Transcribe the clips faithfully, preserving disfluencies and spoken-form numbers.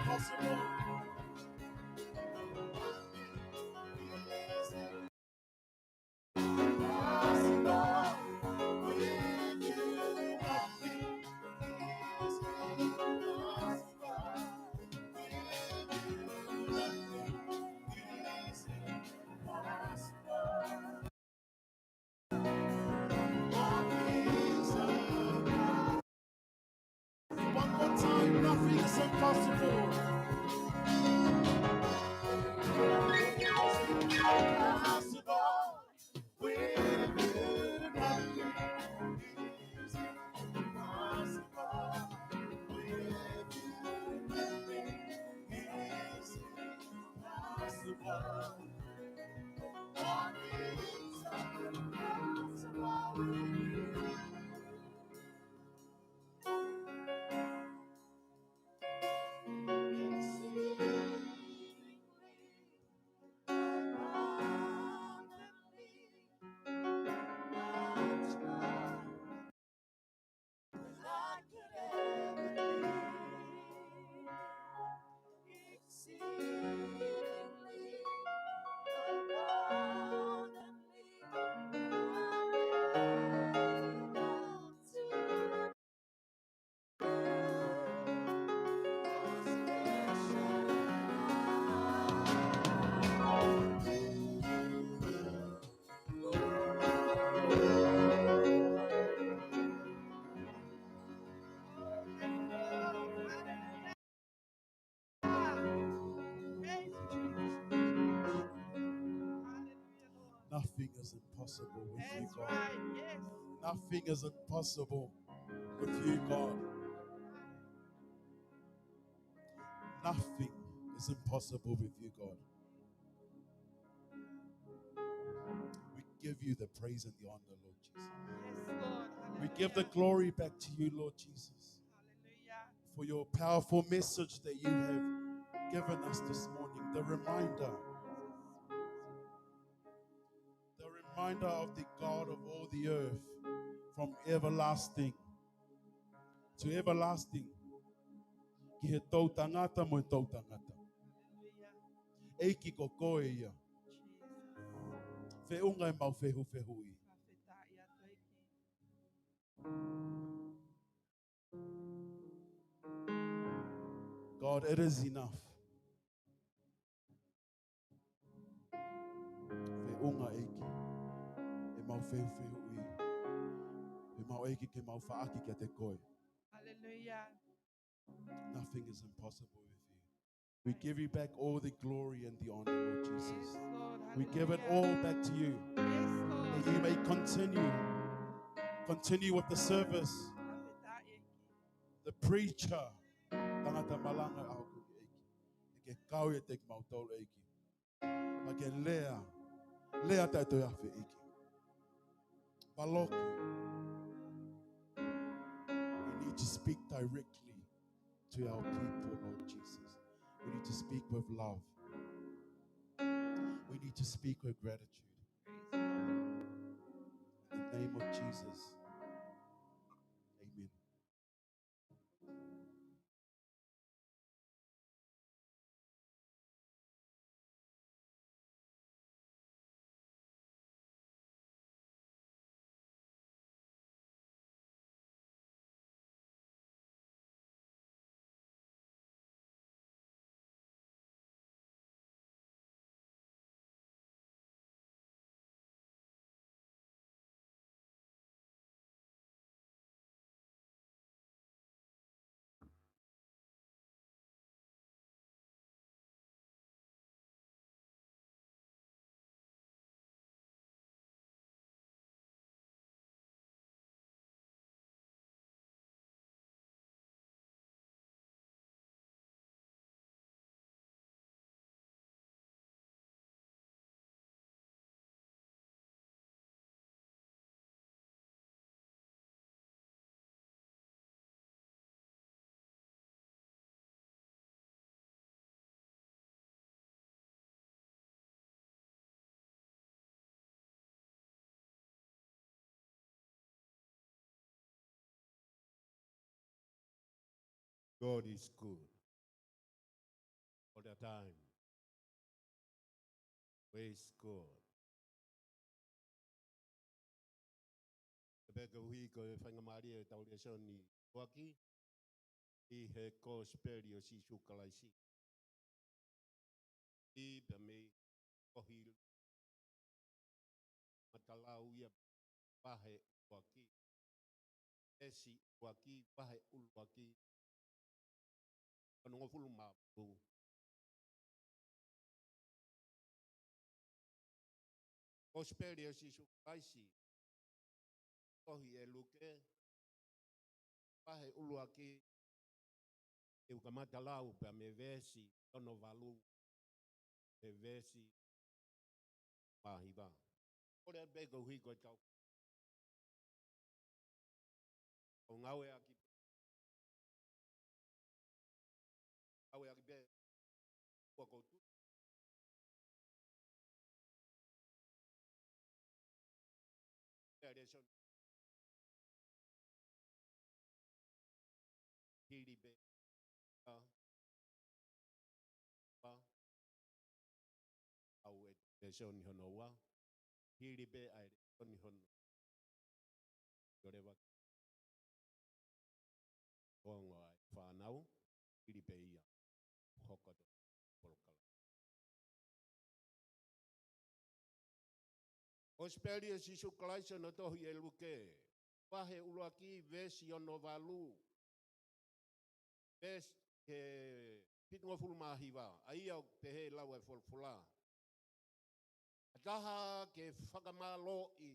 impossible. One more time, nothing is impossible. Impossible. With you, nothing is impossible. With you, nothing is impossible. All things are possible with you. Exceedingly abundantly, much more than I could ever think. Exceedingly abundantly, I'm able to Nothing is impossible with you, God. Nothing is impossible with you, God. Nothing is impossible with you, God. We give you the praise and the honor, Lord Jesus. We give the glory back to you, Lord Jesus, for your powerful message that you have given us this morning. The reminder, the reminder of the God of all the earth, from everlasting to everlasting. Ki he toʻutangata mo e toʻutangata. ʻEiki, ko koe ia. Feʻunga ʻemau fehuʻifehuʻi. God, it is enough. Feʻunga, ʻEiki, ʻemau fehuʻifehuʻi. Pea mau, ʻEiki, ke mau faʻaki kiate koe. Hallelujah. Nothing is impossible with you. We give you back all the glory and the honor, Lord Jesus. We give it all back to you. That you may continue, continue with the service. The preacher, tangata malanga ʻa e ʻEiki. ʻEiki, ke kau ʻiate kimautolu, ʻEiki. Pea ke lea, lea taʻe toe afe, ʻEiki. Paloki. We need to speak directly to our people, Lord Jesus. We need to speak with love. We need to speak with gratitude. In the name of Jesus. Amen. God is good. Their time. Praise God. Pea koeʻuhi ko e faingamālie ʻetau lēsoni ʻuluaki ʻi he Kosipeli ʻo Sīsū Kalaisi. ʻI pea mei he tohi Matalau ia vahe ʻuluaki. Veesi ʻuluaki, vahe ʻuluaki. Onongofulu mā valu. Kosipeli ʻo Sīsū Kalaisi, tohi ʻe Luke, vahe ʻuluaki, ʻe u kamata lau pea mei he veesi hono valu, he veesi mā hiva. Kole pē koeʻuhi ko ʻetau ʻo ngāueʻaki. Ngāueʻaki pē. Kuo koutu. Pea lēsoni. Hili pē. ʻA. ʻA. ʻAu e lēsoni hono ua. Hili pē ʻa e lēsoni hono. Toleva. Ongo ai fānau. Hili pē ia. Hoko atu polokalama. Kosipeli ʻo Sīsū Kalaisi hono tohi ʻe Luke. Vahe ʻuluaki veesi hono valu. Veesi he fitungofulu mā hiva. ʻA ia ʻoku pehē lau e folofola. ʻA taha ke fakamālōʻi.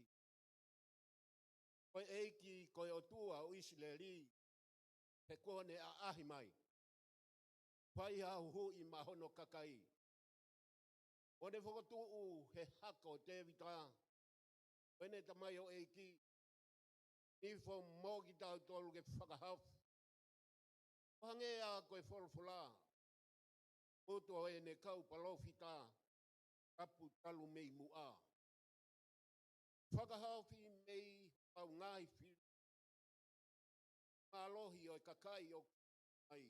Ko e ʻEiki ko e ʻOtua ʻo ʻIsileli. He kuo ne ʻaʻahi mai. Fai ha huhuʻi maʻa hono kakai. Kuo ne fokotuʻu he hako ʻo Tēvita. Ko ʻene tamaioʻeiki. Hifo mo kitautolu ke fakahaofi. ʻO hangē ko e folofola. Putu ʻo ʻene kau palōfita. Kapu talu mei muʻa. Fakahaofi mei hotau ngaahi fili. Mālohi ʻo e kakai ʻoku ai.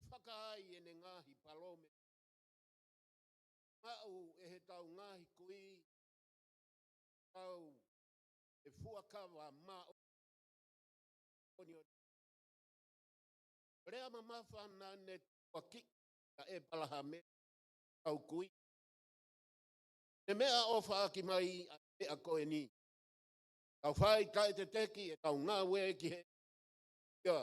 Fakaai ʻene ngaahi palōmesi. Maʻu ʻe heʻetau ngaahi kui. Tau e fuakava maʻu. Oni, oni. Lea mamafa naʻa ne tukuakiʻi ʻa ʻEpalahame, ʻetau kui. Ne meʻaʻofa ʻaki mai ʻa e meʻa ko eni. Tau fai taʻeteteki ʻetau ngāue ki he, ia.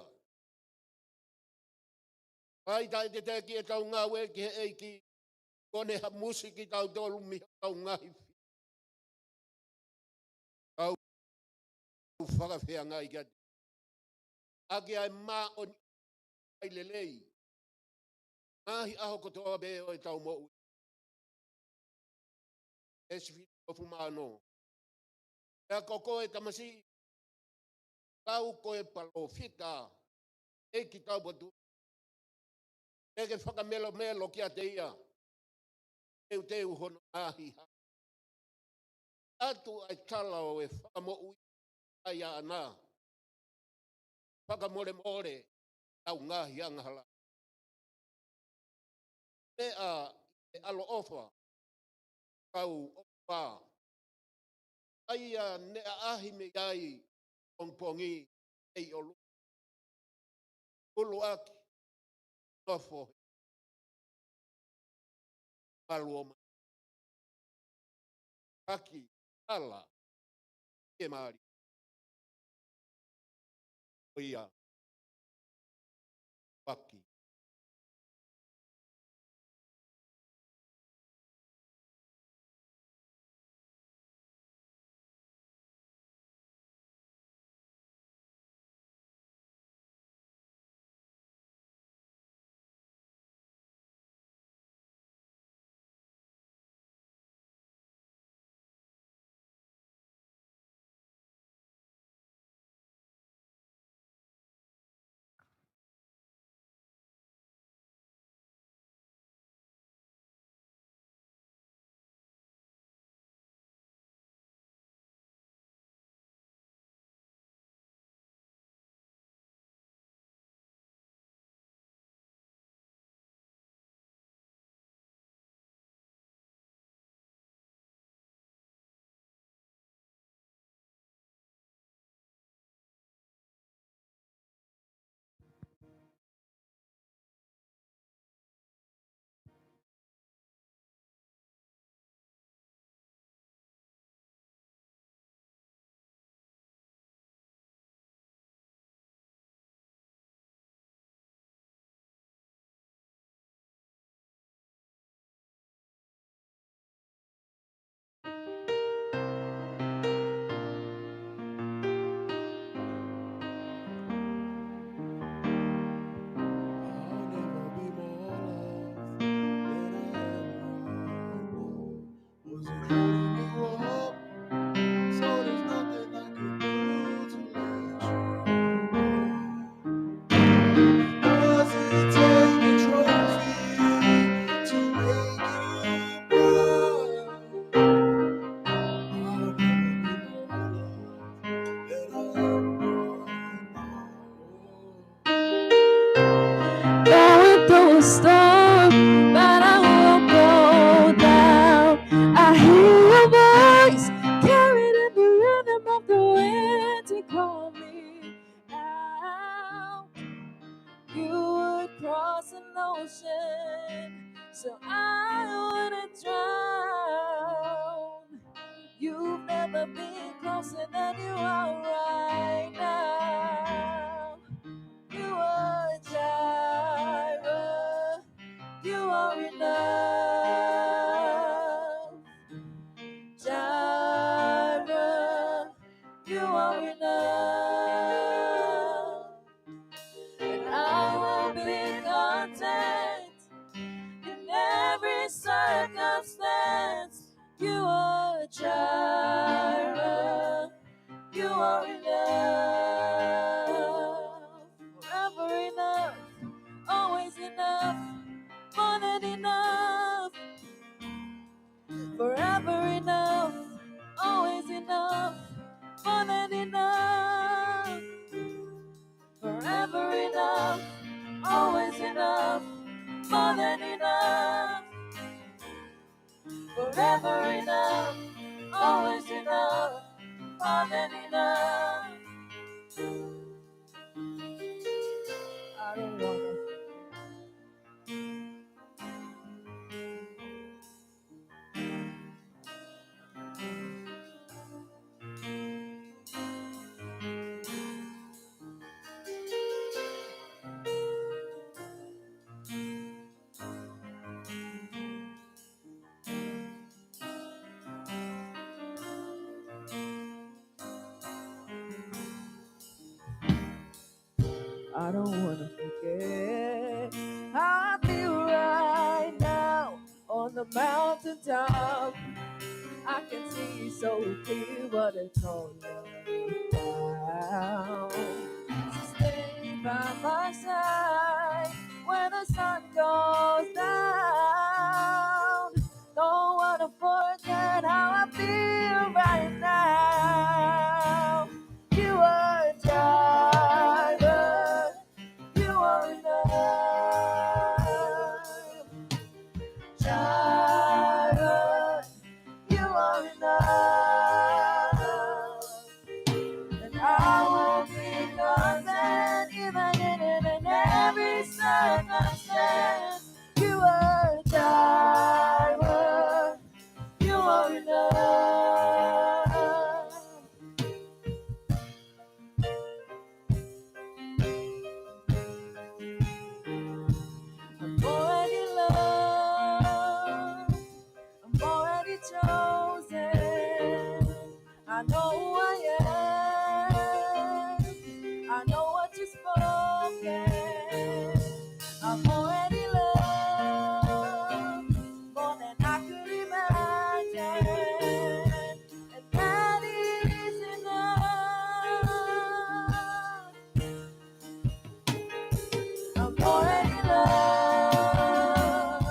Fai taʻeteteki ʻetau ngāue ki he ʻEiki. Kuo ne hamusi kitautolu mei hotau ngaahi fili. Tau fakafeangai kiate ia. ʻAki ʻa e māʻoniʻoni, ʻa e lelei. Ngaahi ʻaho kotoa pē ʻo ʻetau moʻui. Veesi fitungofulu mā ono. Pea ko koe tamasiʻi, kau ko e palōfita, ʻEiki taupotu. Te ke fakamelomelo kiate ia. Teuteu hono ngaahi haʻa. ʻAtu ʻa e tala ʻo e fakamoʻui ʻa ia ʻana. Fakamolemole ʻetau ngaahi angahala. Meʻa ʻi he ʻaloʻofa. Kau ʻofa. ʻA ia ne ʻaʻahi mei ai pongipongi ʻi ʻolunga. ʻUluaki. Nofo. Malu ʻo ma. Haki. Ala. Ke mali. ʻO ia. Paki. be closer than you are right now. You are Jireh. You are enough. Jireh, you are enough. And I will be content in every circumstance. You are Jireh. You are enough. Forever enough. Always enough. More than enough. Forever enough. Always enough. More than enough. Forever enough, always enough, more than enough. Forever enough, always enough, more than enough. I don't wanna I don't wanna forget how I feel right now on the mountaintop. I can see so clear what it's all about. So stay by my side when the sun goes down. Don't wanna forget how I feel right now. You are Jireh. You are enough. Jireh, you are enough. And I won't be content even in, in every circumstance. You are Jireh. You are enough. I'm already loved. I'm already chosen. I know who I am. I know what you've spoken. I'm already loved more than I could imagine. And that is enough. I'm already loved.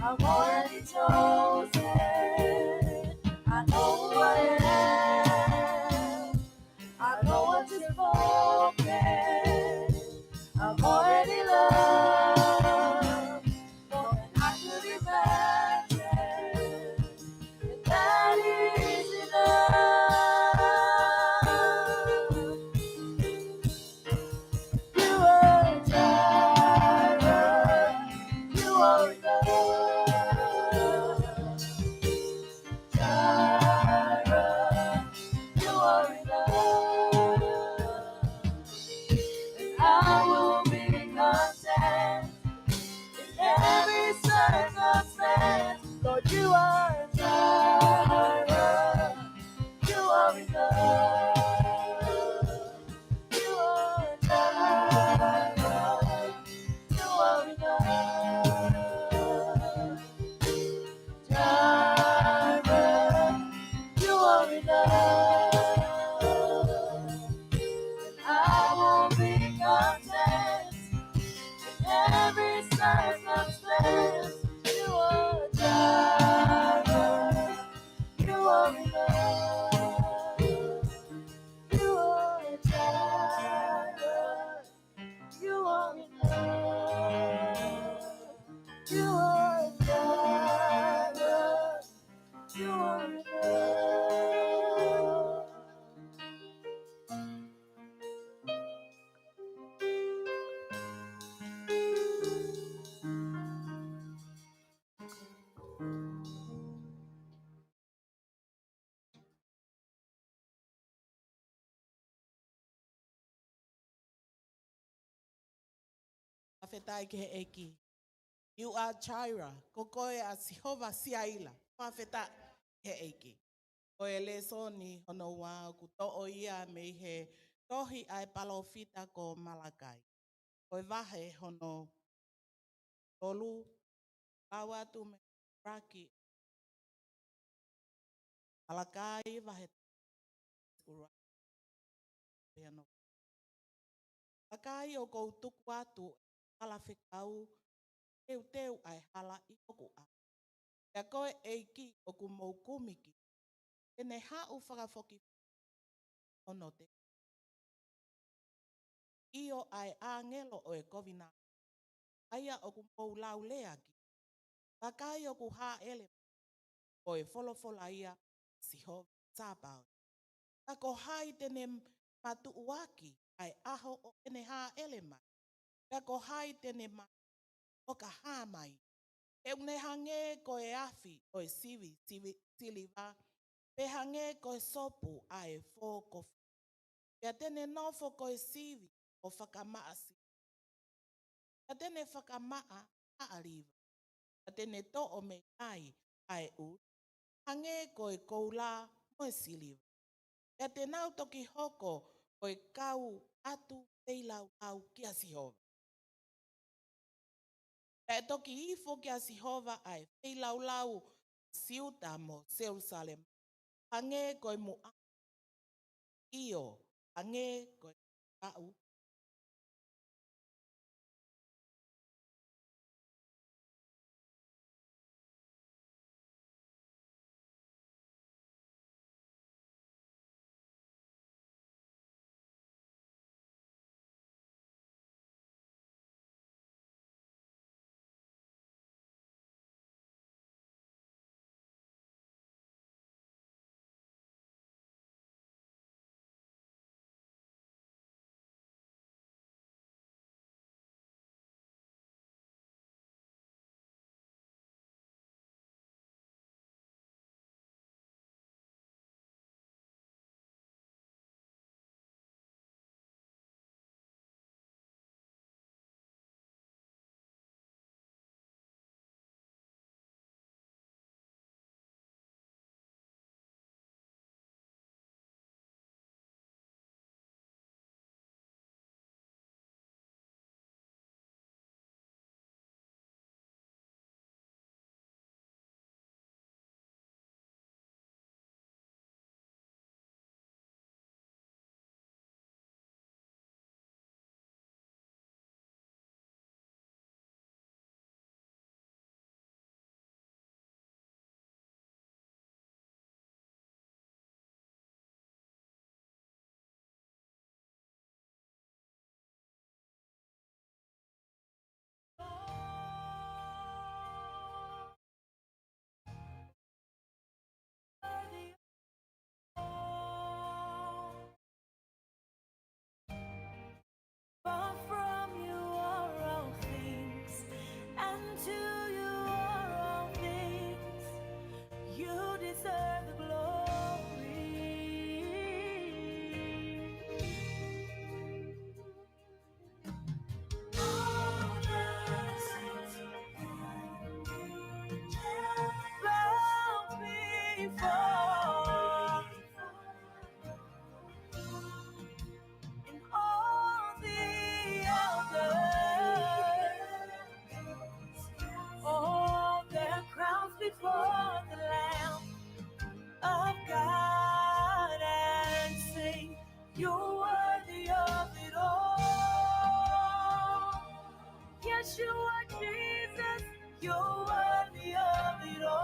I'm already chosen. I know who I am. Fakafetaʻi ki he ʻEiki. You are Jireh. Ko koe ʻa Sihova Siaila. Fakafetaʻi ki he ʻEiki. Ko e lēsoni hono ua ʻoku toʻo ia mei he tohi ʻa e palōfita ko Malakai. Ko e vahe hono tolu, lau atu mei he ʻuluaki. Malakai vahe ʻuluaki. Malakai, ʻoku ou tuku atu ʻa e hala fekau, teuteu ʻa e hala ʻi hoku ʻao. Pea ko e ʻEiki ʻoku mou kumi ki ai, te ne haʻu fakafoki hono te. ʻIo, ʻa e ʻāngelo ʻo e kovinānite, ʻa ia ʻoku mou lau lea ki ai. Vakai, ʻoku hāʻele mai, ko e folofola ia ʻa Sihova Sāpaoti. Pea ko hai te ne matuʻuaki ʻa e ʻaho ʻo ʻene hāʻele mai? Pea ko hai te ne ma ʻo ka hā mai? He ʻoku ne hangē ko e afi ʻo e sivi, sivi, siliva, pe hangē ko e sopu ʻa e fōkofi. Pea te ne nofo ko e sivi ʻo fakamaʻa sivi. Pea te ne fakamaʻa ʻa ʻaliva. Pea te ne toʻo mei ai ʻa e ʻuli, hangē ko e koula mo e siliva. Pea te nau toki hoko ko e kau atu feilaulau kia Sihova. Pea ʻe toki ifo kia Sihova ʻa e feilaulau ʻa Siuta mo Selusalema, hangē ko e muʻa, ʻio, hangē ko e kaʻu. For from you are all things, and to you are all things. You deserve the glory. All the saints bow before, and all the elders, all their crowns before the Lamb of God, and sing, "You're worthy of it all." Yes, you are, Jesus. You're worthy of it all.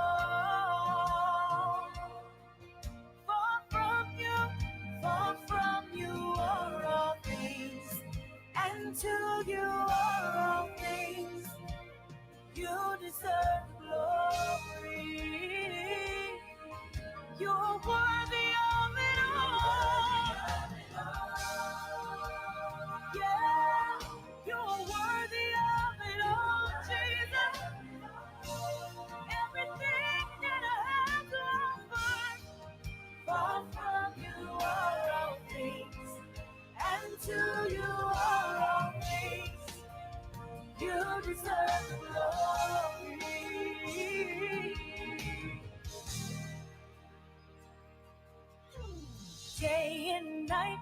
Day and night,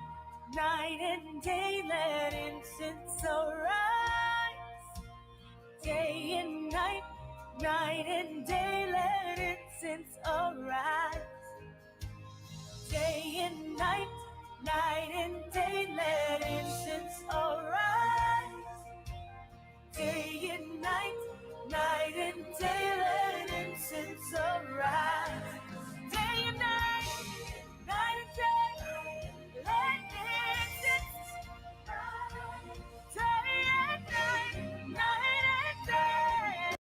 night and day, let incense arise. Day and night, night and day, let incense arise. Day and night, night and day, let incense arise. Day and night, night and day, let incense arise. Day and night, night and day, let incense arise. Day and night, night and day.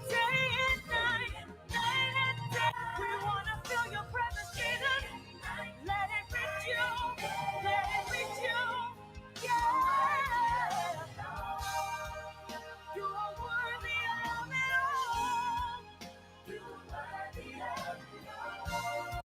Day and night, night and day. We wanna feel your presence, Jesus. Let it reach you. Let it reach you. Yeah. You are worthy of it all. You are worthy of it all.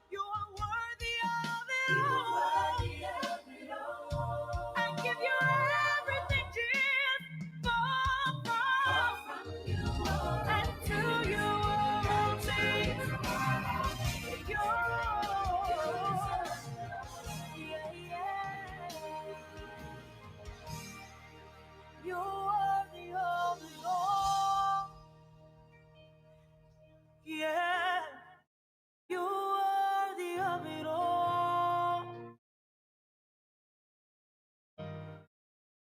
You are worthy of it all. I give you everything, Jesus. For, for, and to you are all things. You're, yeah, yeah. You are worthy of it all. Yeah. You are worthy of it all.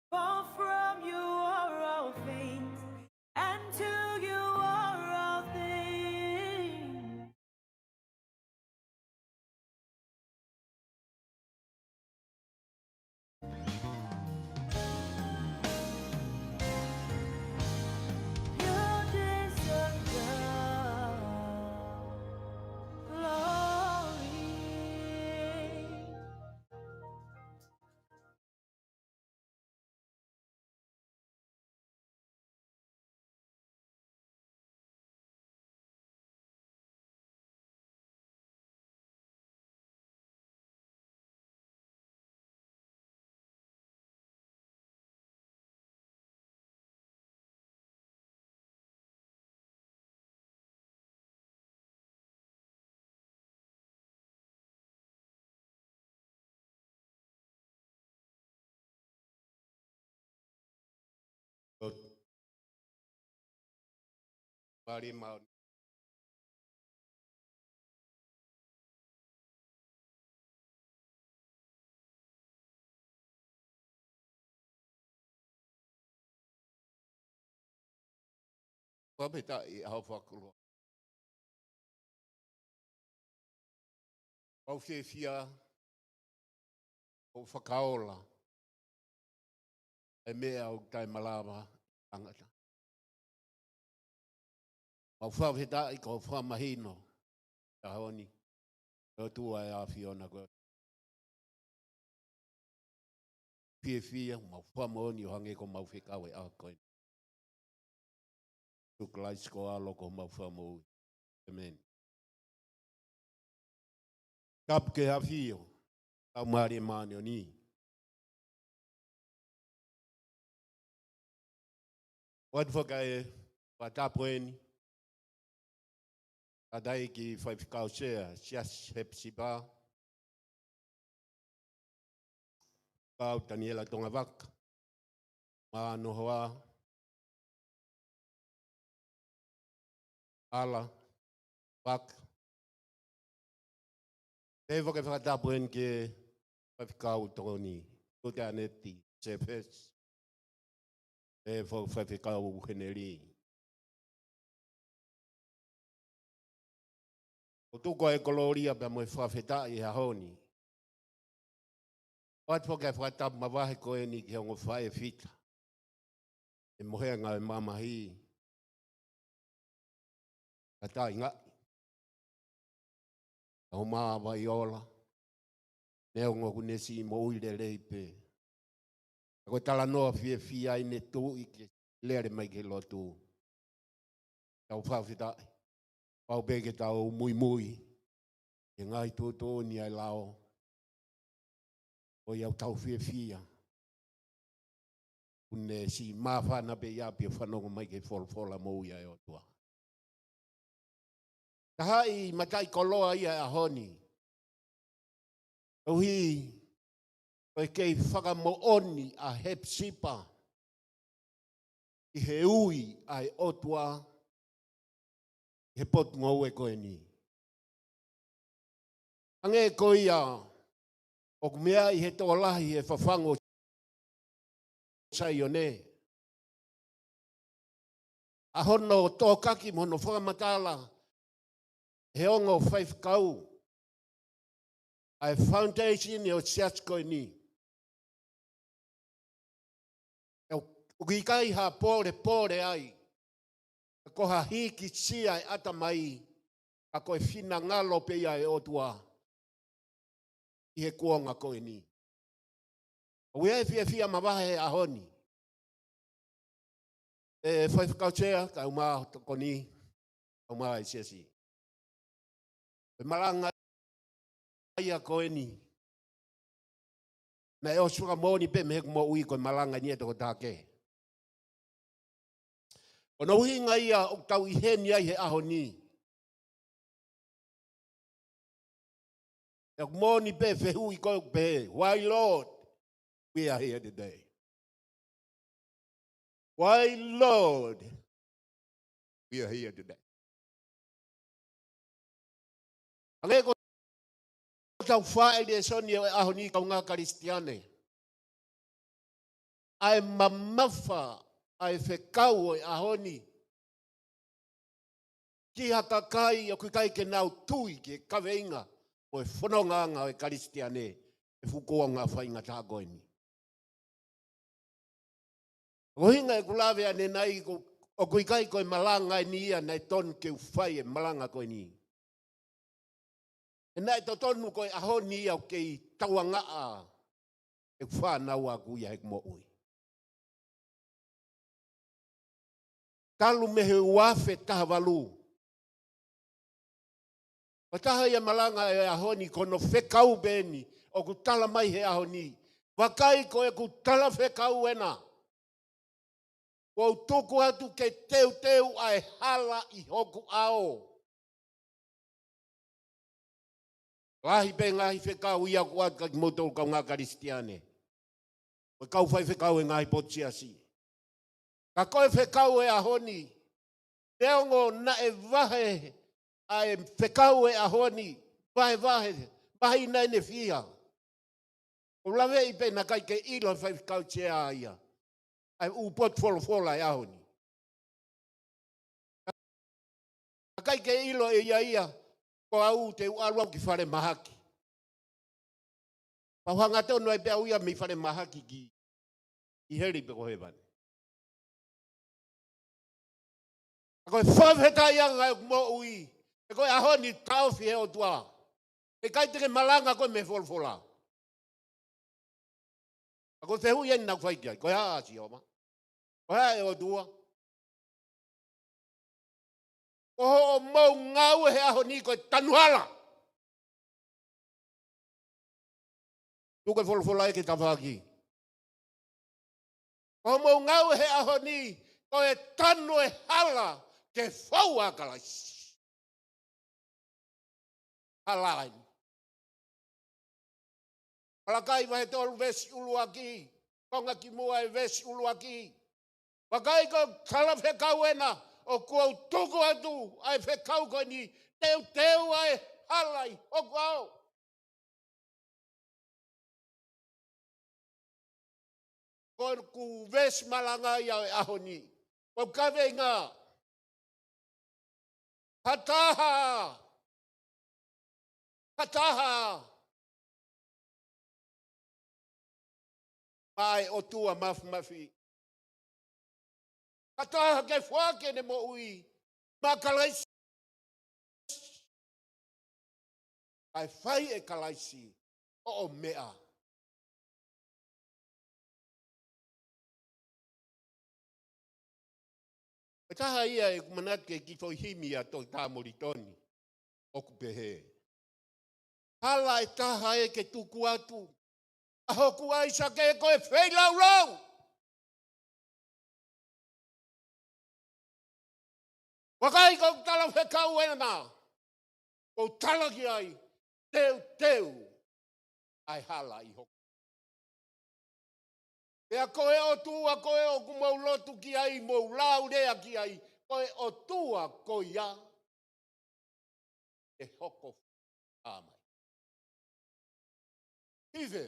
For from you are all things, and to you are all things. You deserve the glory. Pali mau. Fakafetaʻi ʻaho Fakalua. ʻOku ou fiefia ʻo fakaola e meʻa ʻoku taʻemalava ʻe he tangata. Mau fakafetaʻi ko e fakamahino ʻi he ʻaho ni ʻe he ʻOtua ʻa e ʻAfiona ko e fiefia, mau fakamoʻoni ʻo hangē ko ʻemau fekau he ʻaho ko eni. Sīsū Kalaisi ko e ʻAlo ko homau Fakamoʻui. ʻĒmeni. Tapu ki he ʻAfio, Laumālie Māʻoniʻoni. ʻOatu foki e fakatapu eni, kātaki ki he Faifekau Sea, Siasi Hepasipa, Faifekau Taniela Tongavaka, Manohoa, ʻAla, Vaka. Pehē foki e fakatapu eni ki he Faifekau Tokoni, Tuʻiʻaneti Sefesi, pehē foki Faifekau Heneli. ʻOku tuku ʻa e kolōlia pea mo e fakafetaʻi he ʻaho ni. ʻOatu foki e fakatapu mavahe ko eni ki he ongo faʻē fita ʻi he mohenga ʻo e mamahi. Ka tainga. Ka homa vai ola. Neongo ʻoku ne siʻi moʻui lelei pē, ka ko e talanoa fiefia ʻa ʻene tuʻi ke lele mai ki he lotu. Tau fakafetaʻi. Pau pē ke tau muimui he ngaahi tuʻutuʻuni ʻa e lao. ʻOiauē, tau fiefia ʻoku ne siʻi māfana pē ʻi ʻapi ʻo fanongo mai ki he folofola moʻui ʻa e ʻOtua. Taha ʻi he mataʻikoloa ia ʻo e ʻaho ni, koeʻuhi ko e kei fakamoʻoni ʻa Hepisipa ʻi he ui ʻa e ʻOtua ʻi he potungāue ko eni. Hangē ko ia ʻoku meaʻi he tokolahi he fafangu ʻo Saione, ʻa hono tokaki mo hono fakamatala he ongo faifekau ʻa e foundation ʻo e siasi ko eni. ʻOku ʻikai ha polepole ai, ko ha hīkisia ʻa e ʻatamai, ka ko e finangalo pē ia ʻo e ʻOtua ʻi he kuonga ko eni. ʻOku ʻi ai e fiefia mavahe he ʻaho ni. ʻE Faifekau Sea, kaeʻumaʻā ho tokoni, kaeʻumaʻā e siasi. Ko e malanga ia ko eni, naʻe ʻosi fakamoʻoni pē mei heʻeku moʻui ko e malanga eni ʻa e tokotaha kehe. Ko hono ʻuhinga ia ʻoku tau ʻi heni ai he ʻaho ni. ʻOku moʻoni pē fehuʻi ko ē ʻoku pehē, "Why, Lord, we are here today? Why, Lord, we are here today?" Hangē ko ʻetau fai lēsoni ʻo e ʻaho ni, kaungā Kalisitiane, ʻa e mamafa ʻa e fekau ʻo e ʻaho ni ki ha kakai ʻoku ʻikai ke nau tui ki he kaveinga mo e fonongaʻanga ʻo e Kalisitiane he fuʻu kuonga faingataʻa ko eni. Ko e ʻuhinga ʻeku lave ʻanenai ko, ʻoku ʻikai ko e malanga eni ia naʻe tonu ke u fai e malanga ko eni. He naʻe totonu ko e ʻaho ni ia ʻoku kei tauangaʻa ʻeku fānau ʻaʻaku ia heʻeku moʻui. Talu mei he ua afe taha valu. Ko e taha ia e malanga ʻo e ʻaho ni, ko hono fekau pē eni ʻoku tala mai he ʻaho ni. Vakai, ko ʻeku talafekau ena. Kuo u tuku atu ke teuteu ʻa e hala ʻi hoku ʻao. Lahi pē ngaahi fekau ia ʻoku ʻoatu kia kimoutolu kaungā Kalisitiane, ko e kau faifekau he ngaahi potu siasi. Ka ko e fekau ʻo e ʻaho ni, neongo naʻe vahe ʻa e fekau ʻo e ʻaho ni, vahevahe, vahe ʻi he ʻaho ni ʻe fiha. ʻOku ou laveʻi pē naʻe ʻikai ke ʻilo ʻe he Faifekau Sea ia ʻa e ʻū potu folofola ʻo e ʻaho ni. Naʻe ʻikai ke ʻilo ʻe ia ia ko au te u ʻalu au ki falemahaki. Pau hangatonu ai pē au ia mei falemahaki ki, ki heli pe ko hēvani. Ka ko e fakafetaʻi ange ʻeku moʻui, he ko e ʻaho ni taʻofi he ʻOtua. ʻE ʻikai te ke malanga koe mei he folofola. Ka ko e fehuʻi eni naʻá ku fai ki ai, ko e hā ʻa Sihova? Ko e hā ʻa e ʻOtua? Ko hoʻomou ngāue he ʻaho ni ko e tanu hala. Tuku e folofola ē ki he tafaʻaki. Ko hoʻomou ngāue he ʻaho ni ko e tanu e hala ke fou ʻa Kalaisi. Hala eni. Malakai vahe tolu veesi ʻuluaki, konga ki muʻa e veesi ʻuluaki. Vakai, ko ʻeku talafekau ena, ʻoku ou tuku atu ʻa e fekau ko eni, teuteu ʻa e hala ʻi hoku ʻao. Ko ʻeku veesi malanga ia ʻo e ʻaho ni. Ko ʻeku kaveinga, ha taha, ha taha maʻa e ʻOtua Mafimafi. Ha taha ke foaki ʻene moʻui maʻa Kalaisi. Kae fai ʻe Kalaisi hoʻo meʻa. ʻE taha ia ʻeku manatu ki he kiʻi foʻi himi ʻa Toketā Molitoni ʻoku pehē: Hala ʻe taha ē ke tuku atu ʻa hoku ʻAisake ko e feilaulau. Vakai, ko e talafekau ena ʻoku ou tala ki ai, teuteu ʻa e hala ʻi hoku. Pea ko e ʻOtua ko ē ʻoku mou lotu ki ai, mou lau lea ki ai, ko e ʻOtua ko ia ʻe hoko ʻa mai. Ive,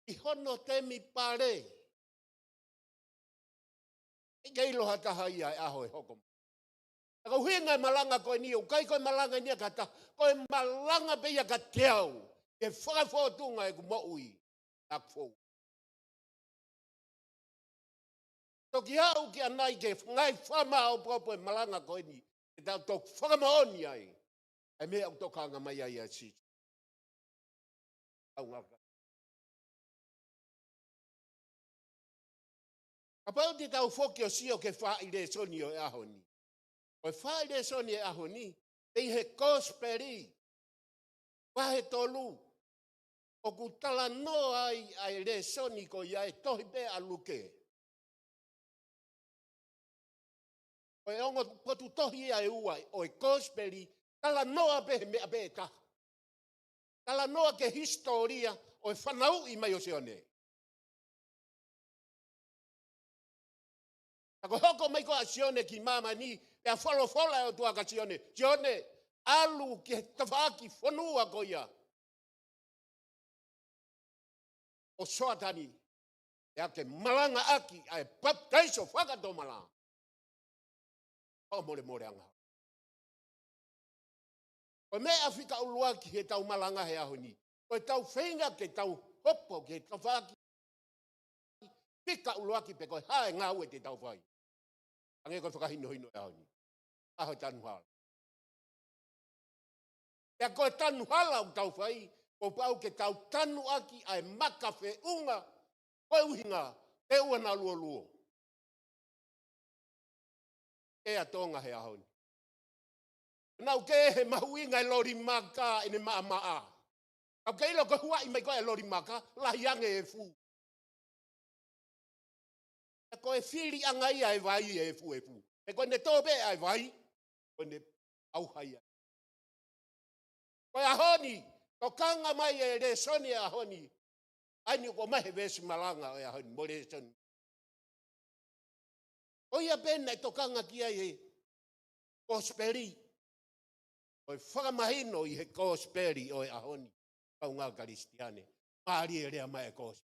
ʻi hono temipale. ʻIkai ke ʻilo ha taha ia ʻe ʻaho ʻe hoko mai. Ka ko e ʻuhinga e malanga ko eni, ʻoku ʻikai ko e malanga eni ia kiate koe, ko e malanga pē ia kiate au. Ke fakafōtunga ʻeku moʻui ʻaku fou. Toki aʻu ki ʻanai ke ngaahi fakamaʻopoʻopo e malanga ko eni, ke tau toki fakamoʻoni ai ʻa e meʻa ʻoku tokanga mai ai ʻa Sīsū. Au ngaka. Kapau te tau foki ʻo sio ki he faʻahi lēsoni ʻo e ʻaho ni. Ko e faʻahi lēsoni ʻo e ʻaho ni, ʻi he Kosipeli vahe tolu, ʻoku talanoa ai ʻa e lēsoni ko ia ʻi he tohi pē ʻa Luke. Ko e ongo potu tohi ia ʻe ua ʻo e Kosipeli, talanoa pē he meʻa pē ʻe taha. Talanoa ki he hisitōlia ʻo e fanauʻi mai ʻo Sione. Ka ko e hoko mai ko ē ʻa Sione ki māmani, pea folofola e ʻOtua kia Sione, Sione, ʻalu ki he tafaʻaki fonua ko ia ʻo Soatani, pea ke malangaʻaki ʻa e papitaiso fakatomala. Fakamolemoleʻanga. Ko e meʻa fika ʻuluaki he tau malanga he ʻaho ni, ko e tau feinga ke tau hopo ki he tafaʻaki fika ʻuluaki pe ko e hā e ngāue te tau fai. Hangē ko e fakahinohino e ʻaho ni. ʻAho e tanu hala. Pea ko e tanu hala ʻoku tau fai, kuo pau ke tau tanuʻaki ʻa e maka feʻunga, ko e ʻuhinga, ke ʻoua naʻa luoluo ʻa Tonga he ʻaho ni. Naʻa ʻoku kehe mahuʻinga e loli maka ʻene maʻamaʻa. Ka ʻoku ke ʻilo ko e huaʻi mai ko ē e loli maka, lahi ange e efu. Pea ko e fili ʻanga ia e vai e efuefu. He ko ʻene tō pē ʻa e vai, ko ʻene ʻauha ia. Ko e ʻaho ni, tokanga mai e lēsoni e ʻaho ni. ʻA eni ʻoku ʻomai he veesi malanga ʻo e ʻaho ni, mo e lēsoni. Ko ia pē naʻe tokanga ki ai e Kosipeli. Ko e fakamahino ʻi he Kosipeli ʻo e ʻaho ni, kāinga Kalisitiane, mālie e lea mai e Kosipeli.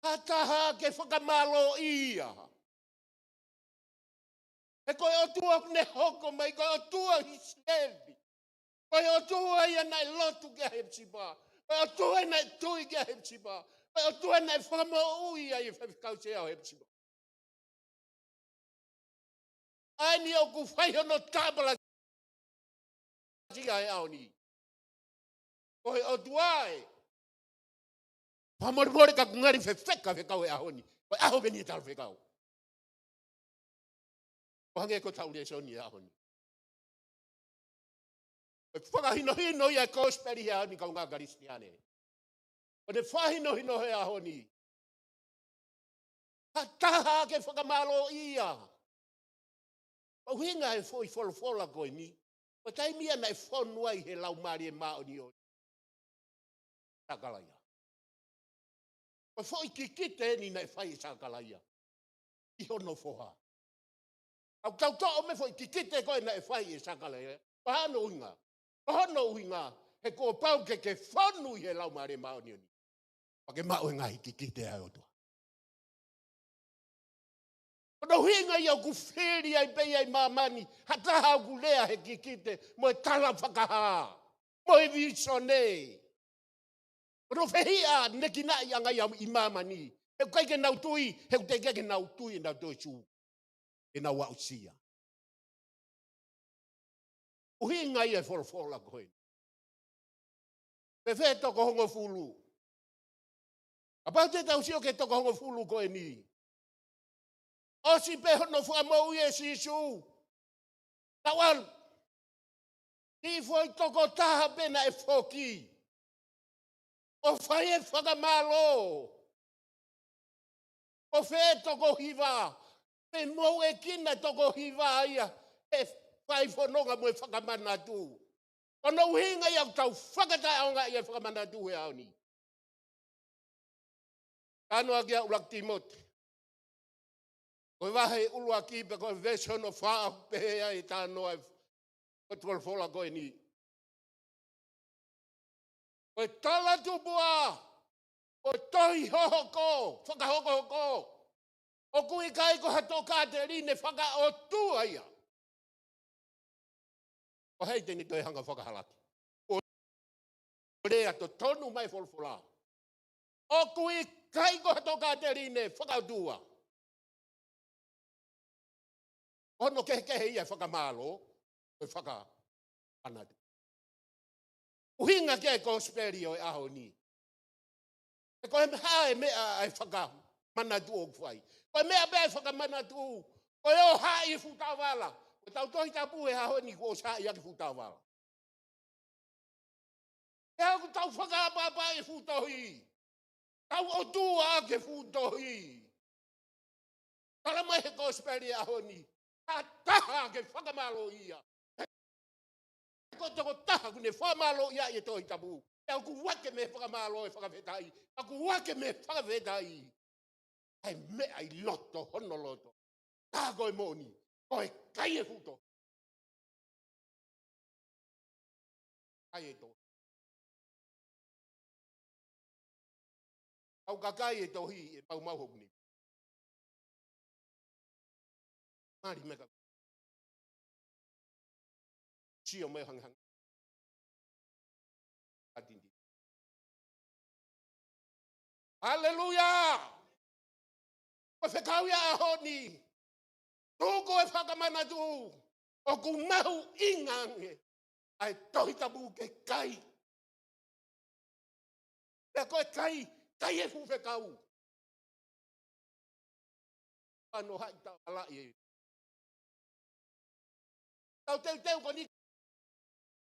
Ha taha ke fakamālōʻia. He ko e ʻOtua ʻoku ne hoko mai, ko e ʻOtua ʻIsileli. Ko e ʻOtua ia naʻe lotu kia Hepisipa. Ko e ʻOtua naʻe tui kia Hepisipa. Ko e ʻOtua naʻe fakamoʻui ai e faifekau sea ʻo Hepisipa. ʻA eni ʻoku fai hono tāpalasia he ʻaho ni. Ko e ʻOtua ē. Fakamolemole ka ʻoku ngali fefeka fekau he ʻaho ni. Ko e ʻaho pē eni e talafekau. ʻO hangē ko e tau lēsoni he ʻaho ni. Ko e fakahinohino ia e Kosipeli he ʻaho ni, kāinga Kalisitiane. Ko ʻene fakahinohino he ʻaho ni. Ha taha ke fakamālōʻia. Ko e ʻuhinga e foʻi folofola ko eni, ko e taimi ia naʻe fonu ai he Laumālie Māʻoniʻoni ʻa Sakalaia. Ko e foʻi kikite eni naʻe fai ʻe Sakalaia ʻi hono foha. ʻOku tau toʻo mei he foʻi kikite ko ē naʻe fai ʻe Sakalaia. Ko hono ʻuhinga. Ko hono ʻuhinga, he kuo pau ke ke fonu ʻi he Laumālie Māʻoniʻoni. Pea ke maʻu e ngaahi kikite ʻa e ʻOtua. Ko hono ʻuhinga ia ʻoku fili ai pē ia ʻi māmani, ha taha ʻoku lea he kikite, mo e tala fakahā, mo e vīsone. Ko hono fehiʻanekinaʻi ʻanga ia ʻi māmani. He ʻoku ʻikai ke nau tui, he ʻoku teʻeki ke nau tui ʻenau toetuʻu, ʻenau aʻusia. ʻUhinga ia e folofola ko ē. Pe fē toko hongofulu? Kapau te tau sio ki he toko hongofulu ko eni, ʻosi pē hono fakamoʻui ʻe Sīsū, tau ʻalu ki he foʻi tokotaha pē naʻe foki ʻo fai e fakamālō. Ko fē toko hiva? Pe mou ʻekina toko hiva ia he fai fononga mo e fakamanatu. Ko hono ʻuhinga ia ʻoku tau fakataʻeʻaongaʻi e fakamanatu he ʻaho ni. Talanoa ki ai ʻuluaki Tīmote, ko e vahe ʻuluaki pea ko e veesi hono fā, pehē ai e talanoa ʻo e folofola ko eni: Ko e talatupuʻa, ko e tohi hohoko, fakahokohoko, ʻoku ʻikai ko ha tokāteline fakaʻotua ia. Ko hai te ne toe hanga ʻo fakahalaki? Ko e lea totonu mai e folofola. ʻOku ʻikai ko ha tokāteline fakaʻotua. Ko hono kehekehe ia e fakamālō mo e fakamanatu. ʻUhinga ki he kosipeli ʻo e ʻaho ni. He ko e hā e meʻa ʻa e fakamanatu ʻoku fai? Ko e meʻa pē ʻa e fakamanatu, ko e ō ʻo haʻi e fuʻu taʻovala. Ko ʻetau Tohi Tapu he ʻaho ni kuo ʻosi haʻi ʻaki e fuʻu taʻovala. He ʻoku tau fakaʻapaʻapaʻi e fuʻu tohi. Tau ʻotua ʻaki e fuʻu tohi. Tala mai he kosipeli ʻo e ʻaho ni, ha taha ke fakamālōʻia. Ko e tokotaha ʻoku ne fakamālōʻia ʻi he Tohi Tapu. He ʻoku ʻave mei he fakamālō e fakafetaʻi. ʻOku ʻave mei he fakafetaʻi ʻa e meʻa ʻi loto hono loto. Tā ko e moʻoni, ko e kai e fuʻu tohi. Kai e tohi. ʻOku kai e tohi ʻe maumau hoku ni. Mali meka. Sio mai hangehangē. Atindi. Haleluia! Ko e fekau ia ʻo e ʻaho ni. Tuku e fakamanatu, ʻoku mahuʻinga ange ʻa e Tohi Tapu ke kai. Pea ko e kai, kai e fuʻu fekau. Pano haʻi taʻovala ʻi he tau teuteu ko eni,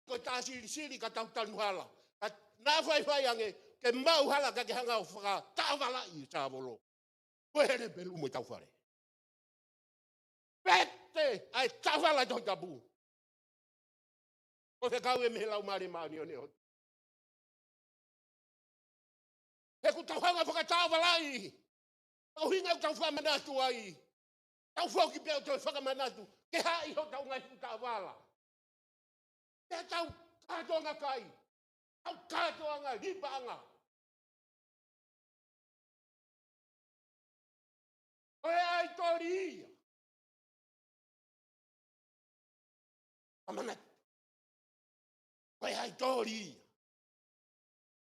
ko e tā silisili ka tau tanu hala. Ka naʻa faifai ange ke maʻu hala ka ke hanga ʻo fakataʻovala ʻi he sāvolo. Ko e hele pelu mo e tau fale. Pete ʻa e taʻovala Tohi Tapu. Ko e fekau ia mei he Laumālie Māʻoniʻoni ʻo e ʻOtua. He ʻoku tau hanga ʻo fakataʻovalaʻi. ʻUhinga ʻoku tau fakamanatu ai. Tau foki pē ʻo toe fakamanatu ke haʻi hotau ngaahi fuʻu taʻovala. Pea tau kātoanga kai. Tau kātoanga lipaʻanga. Ko e ʻaitoli ia. Fakamanatu. Ko e ʻaitoli ia.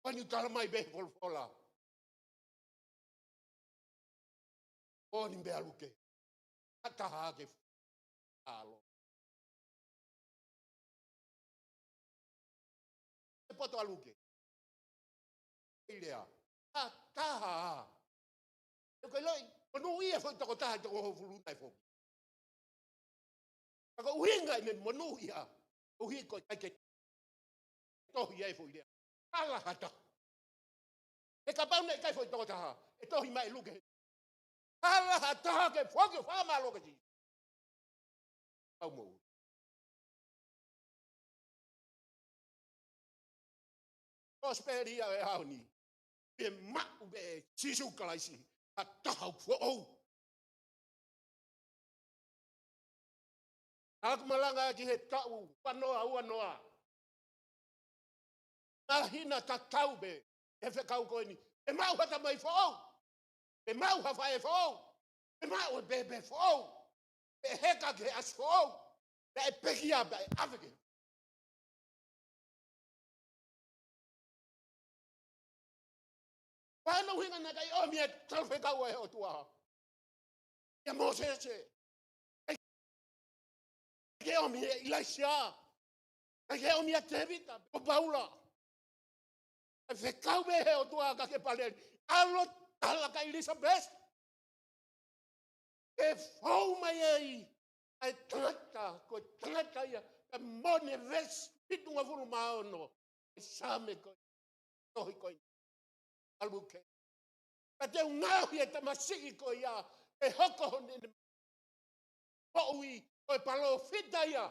Ko eni ʻoku tala mai pē he folofola. Ko eni pē ʻa Luke. Ha taha ke ʻalu. E poto ʻa Luke. ʻI lea. Ha taha. ʻE ko e loi, monūʻia foʻi tokotaha ʻi he toko hongofulu naʻe foki. Ka ko e ʻuhinga ʻi he monūʻia, ʻuhi ko e ʻikai ke tohi ai foʻi lea. Hala ha taha. He kapau naʻe ʻikai foʻi tokotaha, ʻe tohi mai ʻe Luke. Hala ha taha ke foki ʻo fakamālō ki he Sīsū. Au mou. Kosipeli ia ʻo e ʻaho ni. Pea maʻu pē ʻe Sīsū Kalaisi ha taha foʻou. Naʻa ku malanga ki he taʻu ua noa ua noa. Mahino tatau pē he fekau ko eni. ʻE maʻu ha tamai foʻou. ʻE maʻu ha faʻē foʻou. ʻE maʻu e pēpē foʻou. ʻE heka ki he ʻasi foʻou. Pea ʻe pekia pea ʻe ʻave ki he Ko hono ʻuhinga naʻe ʻikai ʻomi e talafekau ʻa e ʻOtua kia Mōsese. ʻIkai ke ʻomi ʻe ʻIlaisiā. ʻIkai ke ʻomi ʻa Tēvita, ko Paula. ʻE fekau pē he ʻOtua kia Paleli. ʻAlu ʻo tala kia ʻIlisapesi. ʻE fou mai ai ʻa e tangata, ko e tangata ia, ka mone veesi fitungofulu mā ono, ʻa e Saame ko ē, tohi ko ē, ʻa Luke. Ka te u ngaohi e tamasiʻi ko ia, ʻe hoko hono moʻui, ko e palōfita ia,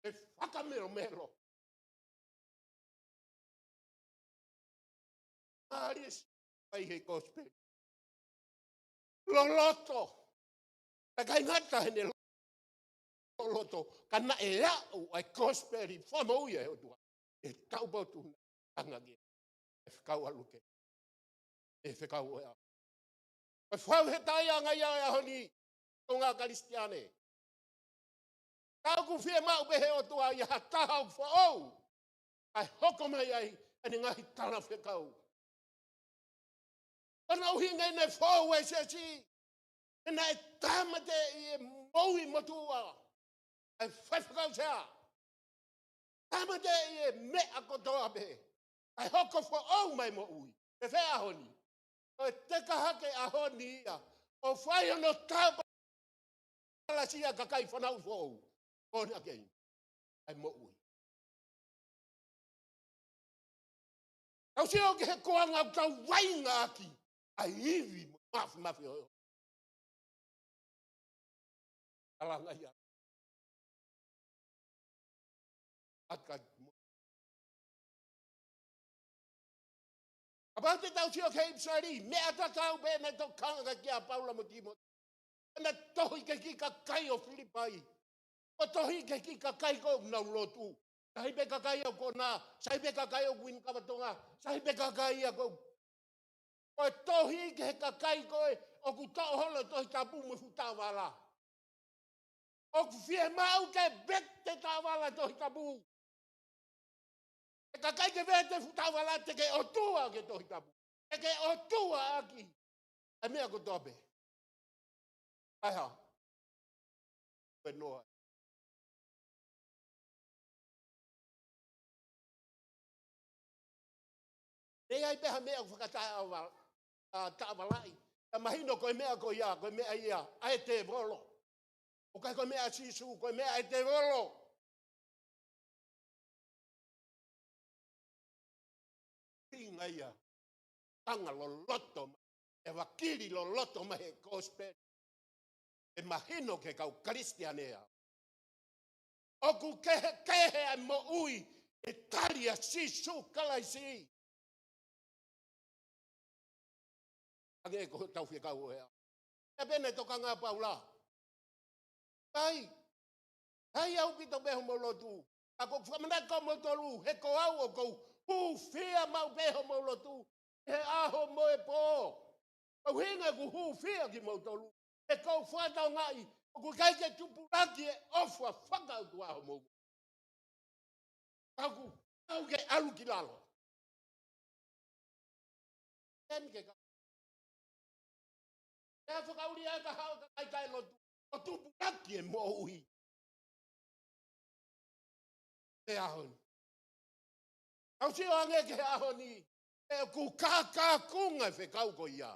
ʻe fakamelomelo. Mālie ʻa e kosipeli. Loloto. ʻIkai ngata heʻene loloto, ka naʻe aʻu ʻa e kosipeli fakamoʻui ʻa e ʻOtua. ʻE taupotu na anga ke. ʻE fekau ʻa Luke. ʻE fekau ʻo e ʻaho. Ko e fau he taʻeʻaonga ia ʻo e ʻaho ni, ko e ngaahi Kalisitiane. Ka ʻoku fiemaʻu pē he ʻOtua ia ha taha ʻoku foʻou. ʻAi hoko mai ai ʻene ngaahi talafekau. Ko hono ʻuhinga ʻene foʻou e siasi. He naʻe tāmateʻi e moʻui motuʻa. ʻAi faifekau sea. Tāmateʻi e meʻa kotoa pē. ʻAi hoko foʻou mai moʻui. ʻE fē ʻaho ni. ʻO e teka hake ʻaho ni ia. ʻO fai hono tāpalasia kakai fanauʻi foʻou. Ko ena ke. ʻAi moʻui. Tau sio ki he kuonga ʻoku tau vaʻinga ʻaki. ʻAi ivi mo mafimafi ʻo. Alanga ia. Aka. Kapau te tau sio ki he ʻIpiseli, meʻa tatau pē naʻe tokanga kia Paula mo Tīmote. Naʻe tohi ki he kiʻi kakai ʻo Filipai. Ko e tohi ki he kiʻi kakai ko ē ʻoku nau lotu. Sai pē kakai ʻoku konā, sai pē kakai ʻoku inu kava tonga, sai pē kakai ia ko ē. Ko e tohi ki he kakai ko ē ʻoku toʻo holo e Tohi Tapu mo e fuʻu taʻovala. ʻOku fiemaʻu ke vete taʻovala Tohi Tapu. ʻE kakai ke vete fuʻu taʻovala te ke ʻotua ki he Tohi Tapu. Te ke ʻotua ʻaki ʻa e meʻa kotoa pē. ʻAi hā. Pē noa. Pea ʻi ai pē ha meʻa ʻoku fakataʻovala-, ʻa, taʻovalaʻi. Ka mahino ko e meʻa ko ia, ko e meʻa ia ʻa e tēvolo. ʻOku ʻikai ko e meʻa ʻa Sīsū, ko e meʻa ʻa e tēvolo. Pinga ia. Tanga loloto mai. ʻE vakili loloto mai he kosipeli. ʻE mahino ki he kau Kalisitiane ia. ʻOku kehekehe ʻa e moʻui ʻe tali ʻa Sīsū Kalaisi. Ange ko e tau fie kau ʻo e ʻaho. ʻE pehē naʻe tokanga ʻa Paula. Kai. Kai ʻaupito pē homou lotu. Ka ʻoku ou fakamanatu kia moutolu, he ko au ʻoku ou hūfia maʻu pē homou lotu. He ʻaho mo e pō. Ko e ʻuhinga ʻeku hūfia kimoutolu. He ʻoku ou fakatokangaʻi, ʻoku ʻikai ke tupulaki e ʻofa fakaʻotua homou. Ka ʻoku, ʻoku ke ʻalu ki lalo. Emi ke ka. ʻE fakaʻuli ai ka haʻu ka kai kai lotu. ʻO tupulaki e moʻui. He ʻaho ni. Tau sio ange ki he ʻaho ni. ʻE ʻoku kākākunga e fekau ko ia.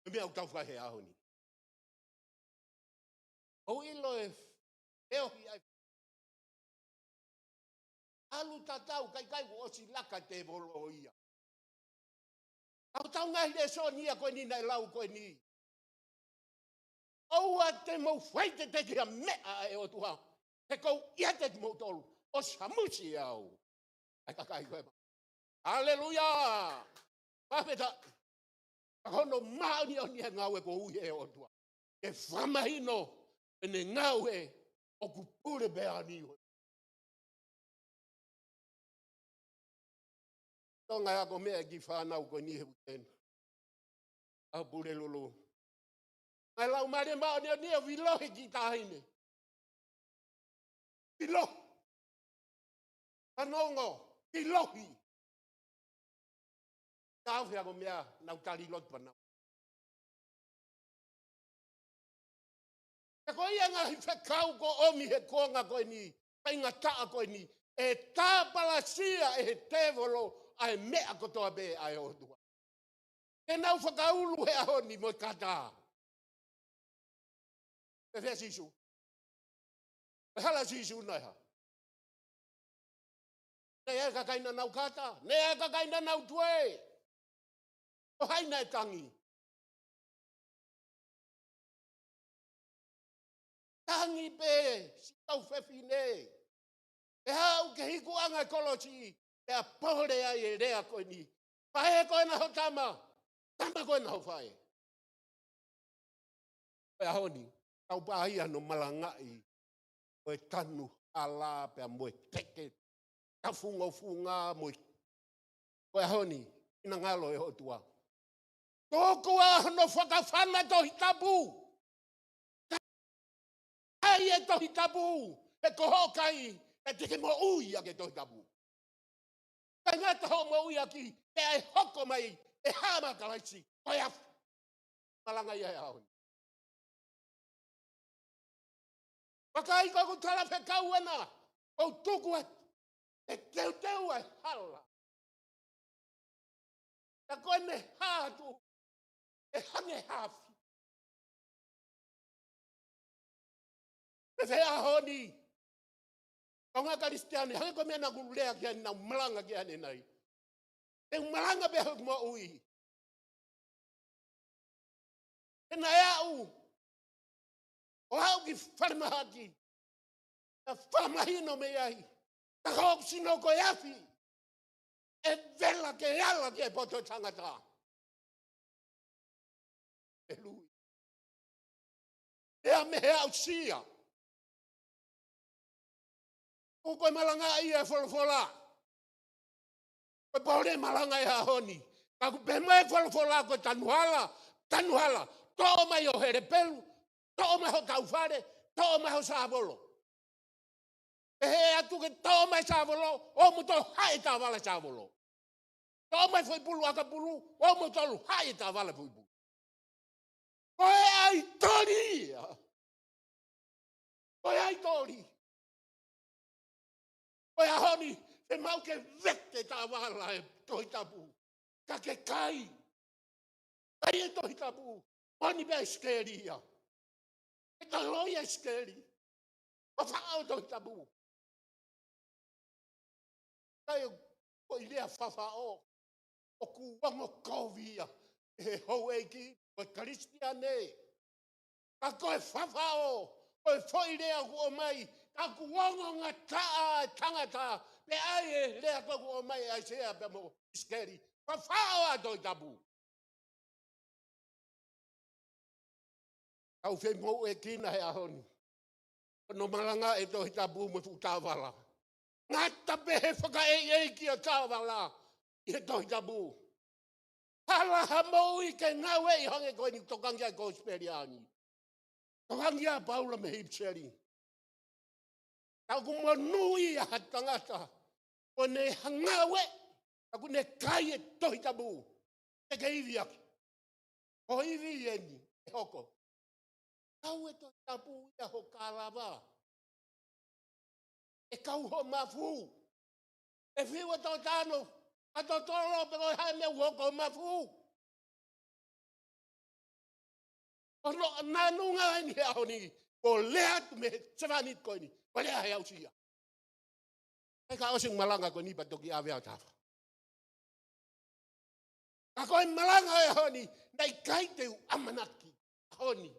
Ko e meʻa ʻoku tau fai he ʻaho ni. ʻOku ʻilo e feohi ai. ʻAlu tatau, kaikai kuo ʻosi laka e tēvolo ia. ʻOku tau ngaahi lēsoni ia ko eni naʻe lau ko eni. ʻOua te mou fai te teki ha meʻa ʻa e ʻOtua. He ʻoku ou ʻiate kimoutolu. ʻO samusi au. ʻAi kakai ko e ma. Haleluia. Pāpeta. Ka ko hono māʻoniʻoni e ngāue ko ui he ʻOtua. Ke fakamahino ʻene ngāue ʻoku pule pē ʻa ni. Tonga ia ko e meʻa ki he fānau ko eni he weekend. ʻA Pulelulu. ʻAi lau mālie māʻoniʻoni ʻo vilohi ki taʻahine. Vilohi. Fanongo. Vilohi. Tau fea ko e meʻa nau tali lotu panau. He ko ia ngaahi fekau kuo ʻomi he kuonga ko eni, faingataʻa ko eni, ʻe tāpalasia ʻe he tēvolo ʻa e meʻa kotoa pē ʻa e ʻOtua. Te nau fakaulu he ʻaho ni mo e kata. Pea fēfē Sīsū? Ko e hala Sīsū naʻe hā? Naʻe ʻi ai e kakai naʻa nau kata, naʻe ʻi ai e kakai naʻa nau tuē. Ko hai naʻe tangi? Tangi pē siʻi kau fefine. ʻE haʻu ki he hikuʻanga e kolosi, pea pole ai e lea ko eni: Faʻē ko ena ho tama, tama ko ena ho faʻē. Ko e ʻaho ni, tau pā ia hono malangaʻi ʻo e tanu hala pea mo e teke tafungofunga mo e, ko e ʻaho ni, finangalo e ʻOtua. Tō ko ā hono fakafana Tohi Tapu. Kai e Tohi Tapu, he ko hoʻo kai, ʻe te ke moʻui ʻaki e Tohi Tapu. Kai ngata hoʻo moʻui ʻaki, pea ʻe hoko mai e hā maʻa Kalaisi, ko e afi. Malanga ia he ʻaho ni. Vakai ko ʻeku talafekau ena, ʻoku ou tuku atu, ʻe teuteu ʻa e hala. Ka ko ʻene hā atu, ʻe hangē ha afi. Pea fēfē he ʻaho ni? Kaungā Kalisitiane, hangē ko e meʻa naʻa ku lea ki ai, naʻa ku malanga ki ai ʻanenai. Te u malanga pē hoku moʻui. He naʻe aʻu, ʻo aʻu ki falemahaki, naʻe fakamahino mei ai, ka ko hoku sino ko e afi, ʻe vela ke ala ki he poto ʻo e tangata. ʻElui. Pea mei he aʻusia. ʻOku ko e malanga ia e folofola. Ko e pole malanga e ʻaho ni. Ka ʻoku pehē mai e folofola ko e tanu hala, tanu hala. Toʻo mai ho helepelu, toʻo mai hotau fale, toʻo mai ho sāvolo. Pehē atu ke toʻo mai sāvolo, ʻo mou toʻo haʻi e tāvala sāvolo. Toʻo mai foʻi pulu ʻakapulu, ʻo mou toʻo haʻi e tāvala foʻi pulu. Ko e ʻaitoli ia. Ko e ʻaitoli. Ko e ʻaho ni, fiemaʻu ke vete tāvala e Tohi Tapu. Ka ke kai. Kai e Tohi Tapu. Ko eni pē ʻa ʻIsikeli ia. ʻE toloi ʻa ʻIsikeli. Fafaʻo Tohi Tapu. Kai ko e lea fafaʻo, ʻoku ongo kovi ia he houʻeiki, ko e Kalisitiane. Ka ko e fafaʻo, ko e foʻi lea ʻoku ʻomai, ka ʻoku ongongataʻa e tangata, pea ʻai e lea ko ē ʻoku ʻomai ʻe ʻAisea pea mo ʻIsikeli. Fafaʻo ʻa e Tohi Tapu. Tau femoʻuekina he ʻaho ni. Hono malanga e Tohi Tapu mo e fuʻu tāvala. Ngata pē he fakaʻeiʻeiki ʻo e tāvala ʻi he Tohi Tapu. Hala ha moʻui ke ngāueʻi hangē ko eni tokanga ki ai e Kosipeli ʻaho ni. Tokanga ʻa Paula mei he ʻIpiseli. Ka ʻoku monūʻia ha tangata ʻoku ne ngāue, ka ʻoku ne kai e Tohi Tapu. Te ke ivi ʻaki. Ko e ivi eni ʻe hoko. Kau e Tohi Tapu ia ho kalava. ʻE kau ho mafu. ʻE fiu e tōtano, ʻa totolo pe ko e hā e meʻa ʻoku hoko ho mafu. Ko hono ʻanunga eni he ʻaho ni, ko e lea atu mei he sevāniti ko eni, ko e lea he aʻusia. ʻIkai ke ʻosi e malanga ko eni pea toki ʻave ʻa e tafa. Ka ko e malanga e ʻaho ni, naʻe ʻikai te u ʻamanaki, ʻaho ni.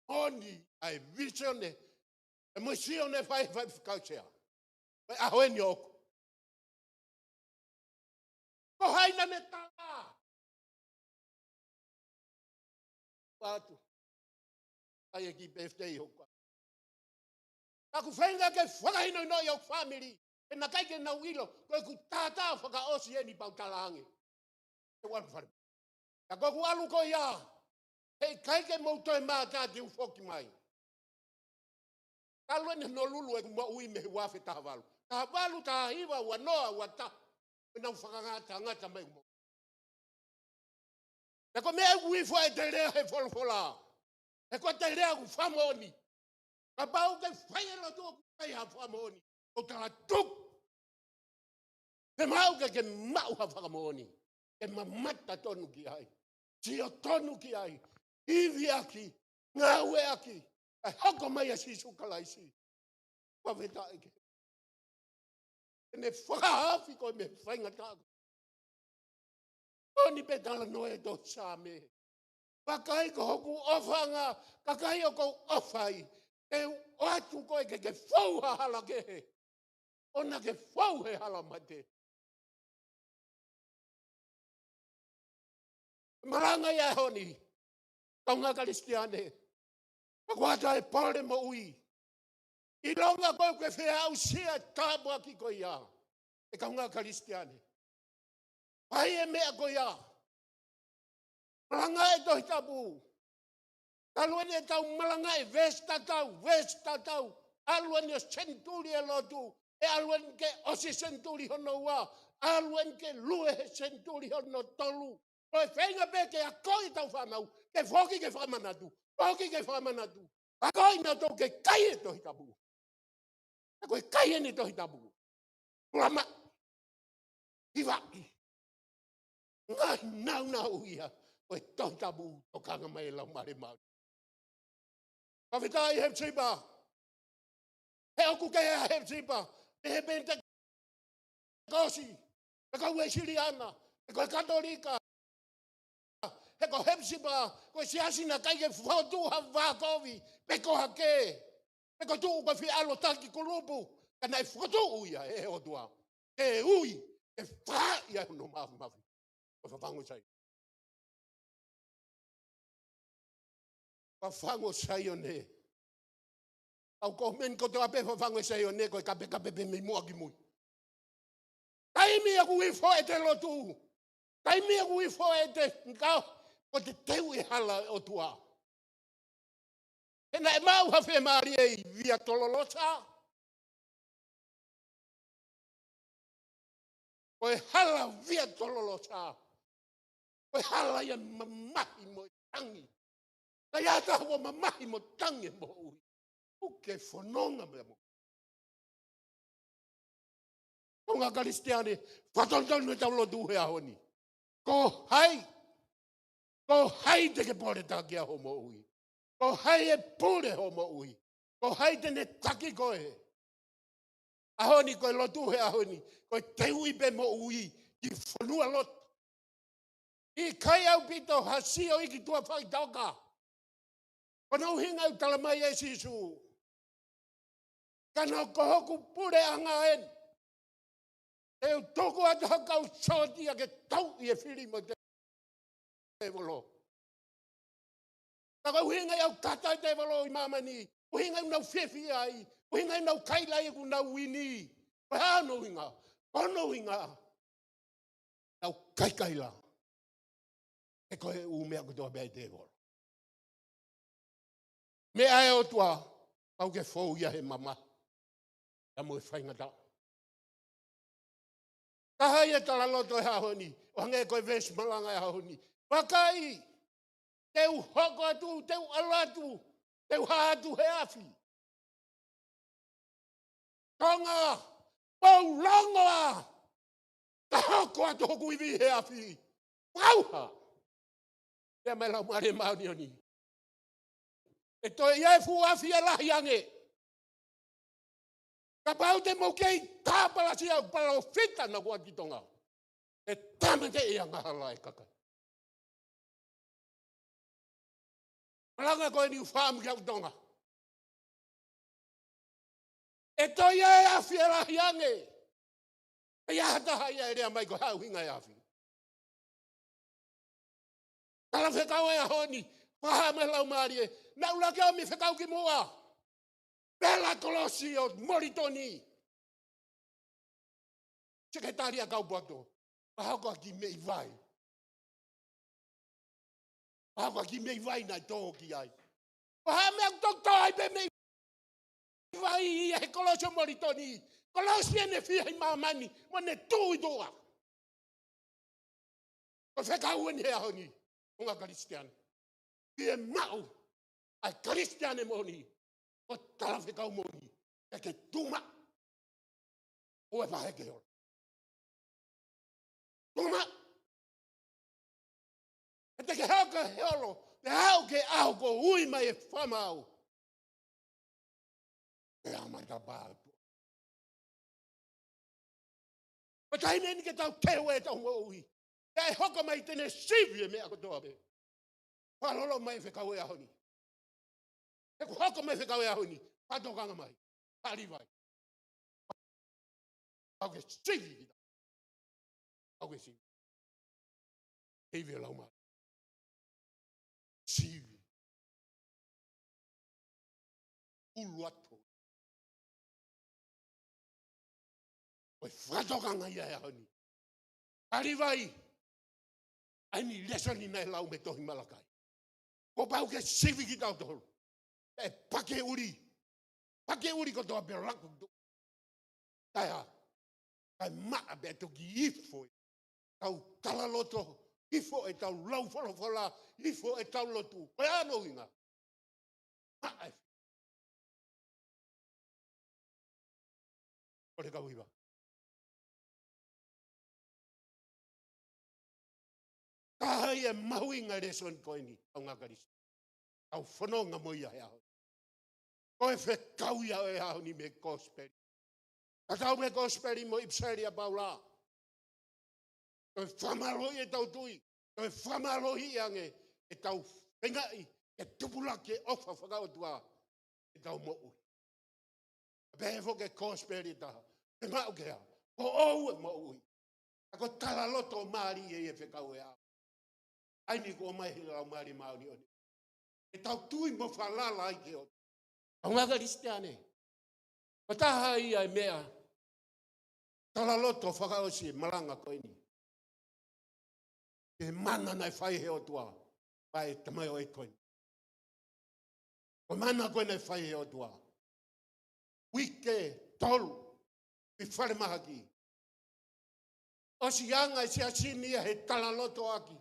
ʻAho ni, ʻa e vīsone, ʻa e misione fai, fai fakausea. Ko e ʻaho eni ʻoku. Ko hai naʻa ne tala? Patu. ʻAi e kiʻi birthday hoku. Ka ʻoku feinga ke fakahinohinoʻi hoku fāmili. He naʻe ʻikai ke nau ʻilo, ko ʻeku tātā fakaʻosi eni pea u tala ange. Te u ʻalu ki fale. Ka ko ʻeku ʻalu ko ia, heʻikai ke mou toe mātā te u foki mai. Talu eni hono lulu ʻeku moʻui mei he ua afe taha valu. Taha valu, taha hiva, ua noa, ua taha. ʻE nau fakangatangata mai ʻeku moʻui. Ka ko e meʻa ʻoku ifo ai e lea he folofola. He ko e lea ʻoku fakamoʻoni. Kapau ʻoku ke fai e lotu ʻoku fai ha fakamoʻoni, ʻoku tala tuku. Fiemaʻu ke ke maʻu ha fakamoʻoni, ke mamata tonu ki ai, sio tonu ki ai, ivi ʻaki, ngāue ʻaki, ʻa e hoko mai ʻa Sīsū Kalaisi. Fakafetaʻi ki he ʻEne fakahaofi koe mei he faingataʻa. Ko eni pē talanoa ʻa e tohi Saame. Vakai ko hoku ʻofaʻanga, kakai ʻoku ou ʻofa ai, te u ʻoatu koe ke ke fou ha hala kehe, ʻo na ke fou he hala mate. Malanga ʻi he ʻaho ni, kaungā Kalisitiane, ka kuo ʻatā e pole moʻui. ʻIlonga ko ē ʻoku ke fie aʻusia e tāpuaki ko ia, ʻe kaungā Kalisitiane, fai e meʻa ko ia. Malanga e Tohi Tapu. Talu eni ʻetau malanga e veesi tatau, veesi tatau. ʻAlu eni ʻo senituli e lotu, ʻe ʻalu eni ke ʻosi senituli hono ua, ʻalu eni ke lue he senituli hono tolu. Ko e feinga pē ke akoʻi ʻetau fānau ke foki ke fakamanatu, foki ke fakamanatu. Akoʻi nautolu ke kai e Tohi Tapu. Ka ko e kai eni e Tohi Tapu, tulamaʻi, hivaʻi, ngaahi nāunau ia ʻo e Tohi Tapu, tokanga mai e Laumālie Māʻoniʻoni. Fakafetaʻi Hepasipa. He ʻoku kehe ʻa Hepasipa mei he Penitekosi, pe ko e Uēsiliana, pe ko e Katolika, he ko Hepasipa ko e siasi naʻe ʻikai ke fokotuʻu ha vā kovi, pe ko ha kē, pe ko e tuʻu ko e fie ʻalu ʻo taki kulupu, ka naʻe fokotuʻu ia ʻe he ʻOtua ke ui, ke fai ʻa hono māfimafi. Ko e fafangu Saione. Fafangu Saione. ʻOku ou meni kotoa pē fafangu Saione ko e kapekape pē mei muʻa ki mui. Taimi ʻoku ifo ʻete lotu, taimi ʻoku ifo ʻete ngāue, ko ʻete teuʻi e hala ʻo e ʻOtua. He naʻe maʻu ha fiemālie ʻi Via Dolorosa. Ko e hala Via Dolorosa, ko e hala ia mamahi mo e tangi. Ka ʻi ai ha taha ʻoku mamahi mo tangi e moʻui, ʻoku ke fononga mo ia. Kaungā Kalisitiane, fakatonutonu ʻetau lotu he ʻaho ni. Ko hai, ko hai te ke pole taki ai hoʻo moʻui? Ko hai ʻe pule hoʻo moʻui? Ko hai te ne taki koe? ʻAho ni ko e lotu he ʻaho ni, ko e teuʻi pē moʻui ki fonua lotu. ʻIkai ʻaupito ha sio ʻi ki tuʻa faʻitoka. Ko hono ʻuhinga ʻoku talamai ʻe Sīsū, ka naʻa ko hoku puleʻanga eni, te u tuku atu ha kau sōtia ke tauʻi e fili mo e tēvolo. Ka ko e ʻuhinga ia ʻoku kata e tēvolo ʻi māmani, ʻuhinga ia ʻoku nau fiefia ai, ʻuhinga ia ʻoku nau kaila ai ʻoku nau uini. Ko e hā hono ʻuhinga? Ko hono ʻuhinga, nau kaikaila. He ko e ʻū meʻa kotoa pē ʻa e tēvolo. Meʻa ʻa e ʻOtua, pau ke fou ia he mamahi pea mo e faingataʻa. Ka ʻi ai e talaloto he ʻaho ni, ʻo hangē ko e veesi malanga he ʻaho ni. Vakai, te u hoko atu, te u ʻalu atu, te u hā atu he afi. Tonga, mou longo ā, ka hoko atu hoku ivi he afi. Fakauha. Pea mai Laumālie Māʻoniʻoni, ʻe toe ʻi ai e fuʻu afi ʻe lahi ange. Kapau te mou kei tāpalasia ʻa e palōfita naʻa ku ʻoatu ki Tonga, ʻe tāmateʻi e angahala ʻa e kakai. Malanga ko eni ʻoku fāmu ki ʻapi Tonga. ʻE toe ʻi ai e afi ʻe lahi ange. ʻE ʻi ai ha taha ia ʻe lea mai ko e hā e ʻuhinga e afi? Talafekau ʻa e ʻaho ni, fakahā mai Laumālie, naʻa ku laka ʻo ʻomi e fekau ki muʻa. Pela kolosi ʻo Molitoni, Sekelitali ʻa e Kau Poto, pea hoko ʻa e kiʻi meʻi vai. Pea hoko ʻa e kiʻi meʻi vai naʻe tō ki ai. Pea hā e meʻa ʻoku tō ai pē meʻi vai ia he kolosi ʻo Molitoni? Kolosi ʻene fie ʻi māmani, mo ʻene tuʻu ʻi tuʻa. Ko e fekau eni he ʻaho ni, kaungā Kalisitiane. Fiemaʻu ʻa e Kalisitiane moʻoni, ko e talafekau moʻoni, ke ke tuʻu maʻu ʻo ʻoua ʻe vahe ke ola. Toma. He te ke hoko he holo, te haʻu ke ʻaho ko ui mai e fakamaau. Te ama ta pātu. Ko e taimi eni ke tau teu ʻetau moʻui. Te hoko mai te ne sivi e meʻa kotoa pē. Fakalolo mai e fekau e ʻaho ni. He ko e hoko mai e fekau e ʻaho ni. Fakatokanga mai. Kalivai. Au ke sivi kita. Au ke sivi. Sivi e laumālie. Sivi. ʻUlu atu. Ko e fakatokanga ia e ʻaho ni. Kalivai. ʻA eni lēsoni naʻe lau mei he tohi Malakai. Kuo pau ke sivi kitautolu. ʻE pake ʻuli. Pake ʻuli kotoa pē laku tu. Kae hā. Kae maʻa pē toki ifo ʻetau talaloto, ifo ʻetau lau folofola, ifo ʻetau lotu. Ko e hā hono ʻuhinga? Maʻa e ʻo e kau hiva. Ka ʻi ai e mahuʻinga e lēsoni ko eni, kaungā Kalisitiane. Tau fononga mo ia he ʻaho. Ko e fekau ia ʻo e ʻaho ni mei he kosipeli. Tatau mei he kosipeli mo e ʻipiseli ʻa Paula. Ko e fakamālohiʻi ʻetau tui. Ko e fakamālohiʻi ange ʻetau feingaʻi ke tupulaki e ʻofa fakaʻotua ʻetau moʻui. Pehē foki e kosipeli ʻe taha. Te maʻu ke hā. Ko ʻou e moʻui. Ka ko e talaloto mālie e fekau e ʻaho. ʻA eni kuo ʻomai he Laumālie Māʻoniʻoni. ʻEtau tui mo falala ai ki he ʻOtua. Kaungā Kalisitiane. Ko e taha ia e meʻa. Talaloto fakaʻosi e malanga ko eni. Ko e mana naʻe fai he ʻOtua. Pea ʻe tamaioʻeiki ko eni. Ko e mana ko ē naʻe fai he ʻOtua. Uike tolu ʻi falemahaki. ʻOsi anga e siasi ni ia he talaloto ʻaki.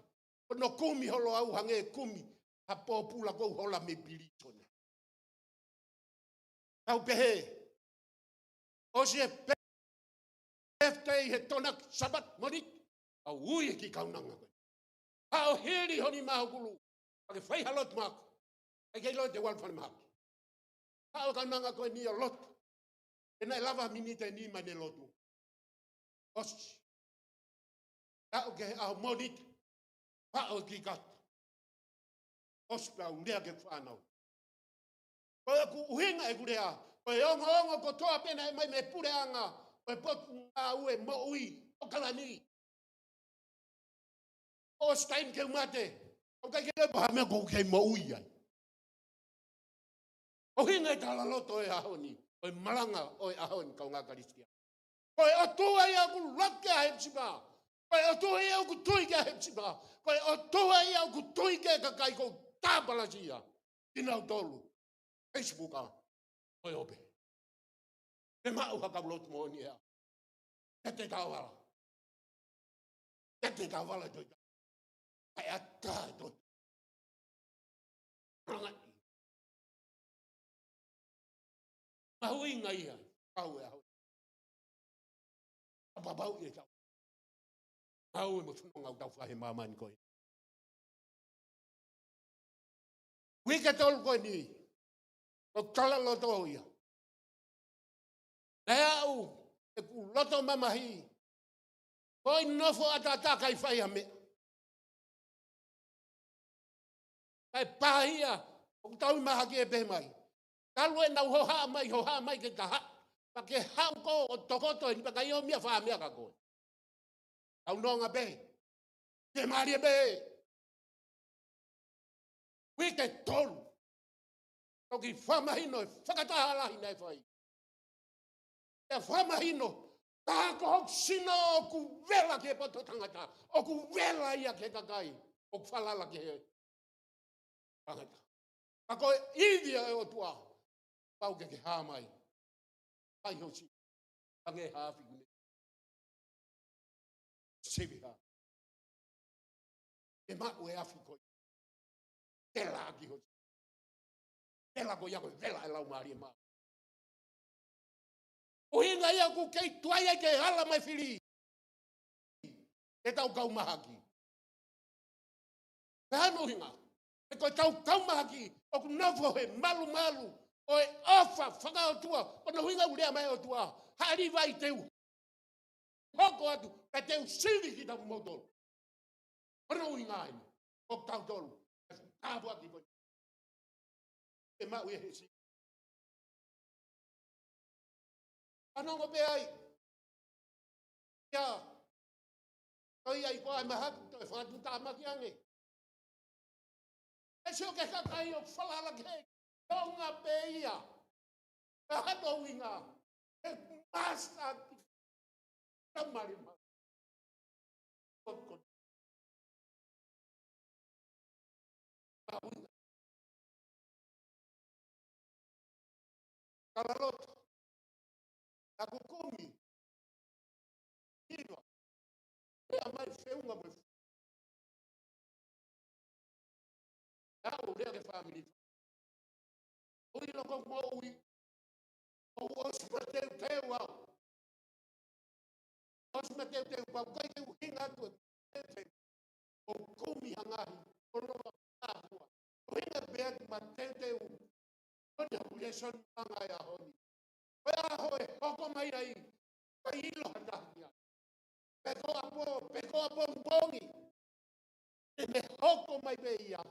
Ko hono kumi holo au hangē kumi ha pōpula ʻoku ou hola mei pilīsone. Tau pehē. ʻOsi e pe-, pefitei he Tonaki Sāpate Mōnite. ʻAu ui e kiʻi kaunanga ko ē. Haʻu hili ho nima ho kulu. Pea ke fai ha lotu maʻaku. ʻIkai ke ʻilo te u ʻalu falemahaki. Haʻu e kaunanga ko eni ʻo lotu. ʻE naʻe lava miniti ʻe nima ne lotu. ʻOsi. Haʻu ki he ʻaho Mōnite. Haʻu ki kata. ʻOsi pea u lea ki he fānau. Ko ʻeku ʻuhinga ʻeku lea. Ko e ongoongo kotoa pē naʻe ʻomai mei he puleʻanga. Ko e potungāue moʻui ʻo ʻAokalani. ʻOsi taimi ke u mate. ʻOku ʻikai ke ʻilo pe ko e hā e meʻa ʻoku ou kei moʻui ai. ʻUhinga e talaloto ʻo e ʻaho ni, ʻo e malanga ʻo e ʻaho ni kaungā Kalisitiane. Ko e ʻOtua ia ʻoku lotu ki ai e Hepisipa. Ko e ʻOtua ia ʻoku tui ki ai e Hepisipa. Ko e ʻOtua ia ʻoku tui ki ai e kakai ʻoku tāpalasia kinautolu. Facebook ʻa. Ko e ʻope. Te maʻu ha kau lotu moʻoni ia. Te te tavala. Te te tavala toi. Kae ʻatā e toi. Mahuʻinga ia, kau e ʻaho. Kapau ʻe tau. Kau e mo fononga ʻoku tau fai he māmani ko ē. Uike tolu ko eni. Ko e talaloto ia. Naʻe aʻu ʻeku loto mamahi. Ko e nofo ʻataʻatā ʻikai fai ha meʻa. Kae pāhia, ʻoku tau ʻi mahaki ʻe pehē mai. Talu ʻenau hohaʻa mai, hohaʻa mai ke taha. Pea ke haʻu koe ʻo tokoto eni pea ʻikai ʻomi ha fāmili kia koe. Tau nonga pē. Ke mālie pē. Uike tolu. Toki fakamahino e fakataha lahi naʻe fai. ʻE fakamahino, tā ko hoku sino ʻoku vela ki he poto tangata, ʻoku vela ia ki he kakai, ʻoku falala ki he tangata. Ka ko e ivi ʻa e ʻOtua, pau ke ke hā mai. Hai hosi, ange hafi kune. Sivi hā. ʻE maʻu e afi ko ē. Tela ki hosi. Tela ko ia ko e vela e Laumālie Māʻoniʻoni. ʻUhinga ia ʻoku kei tuai ai ke ala mai fili. ʻetau kau mahaki. Pea hano ʻuhinga, he ko ʻetau kau mahaki ʻoku nofo he malumalu ʻo e ʻofa fakaʻotua, ko hono ʻuhinga ʻoku lea mai ʻOtua, haʻele vai te u hoko atu, pea te u sivi kitautolu. Ko hono ʻuhinga eni, ʻoku tautolu, ʻe tāpuaki ko ē. ʻE maʻu ia he sivi. Fanongo pē ai. Ia. Ko ia ʻi ko ai mahaku toe fakatuʻutāmaki ange. ʻE sio ki he kakai ʻoku falala ki he Tonga pē ia. Ka hano ʻuhinga. He master ki. Ka mali ma. Ko, ko. Ka ʻuhinga. Kalaloto. Naʻa ku kumi. Hiva. Lea mai feʻunga mo e fu. Naʻa ku lea ki he fāmili. ʻOku ʻilo ko e moʻui. ʻOku ʻosi mateuteu au. ʻOsi mateuteu pau kai te u hinga atu e teuteu. ʻO kumi ha ngaahi. ʻO lava kāhua. ʻO hinga pē atu mateuteu. Ko e taha ʻo e lēsoni ʻanga e ʻaho ni. Ko e ʻaho ʻe hoko mai ai. Kai ʻilo ha taha ia. Pe ko ʻapo, pe ko ʻapongipongi. ʻE ne hoko mai pē ia.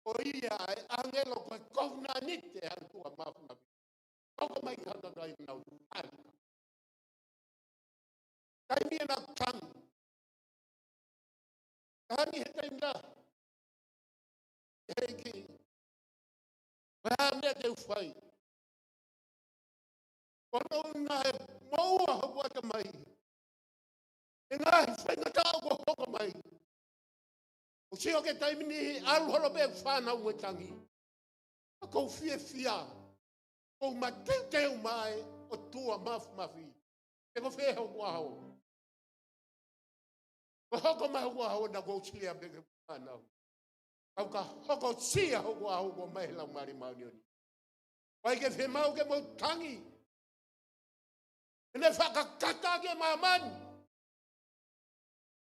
Ko ia e ʻāngelo ko e kovinānite ʻa e ʻOtua Mafimafi. Hoko mai ki he kakai ʻoku nau ʻai. Taimi ʻena tangi. Tangi he taimi na. ʻEiki. Ko e hā e meʻa te u fai? Ko hono ʻuhinga he moʻua hoku ʻatamai. ʻE ngaahi faingataʻa ʻoku hoko mai. ʻOku sio ki he taimi ni ʻalu holo pē fānau mo e tangi. Ka ʻoku ou fiefia. ʻOku ou mateuteu mai ʻOtua Mafimafi. Pe ko fē hoku ʻaho. Ko e hoko mai hoku ʻaho naʻa ku sio pē ki he fānau. Ka ʻoku hokosia hoku ʻaho ko e ʻomai he Laumālie Māʻoniʻoni. ʻOku ʻikai ke fiemaʻu ke mou tangi. ʻE ne fakakakato ʻa māmani.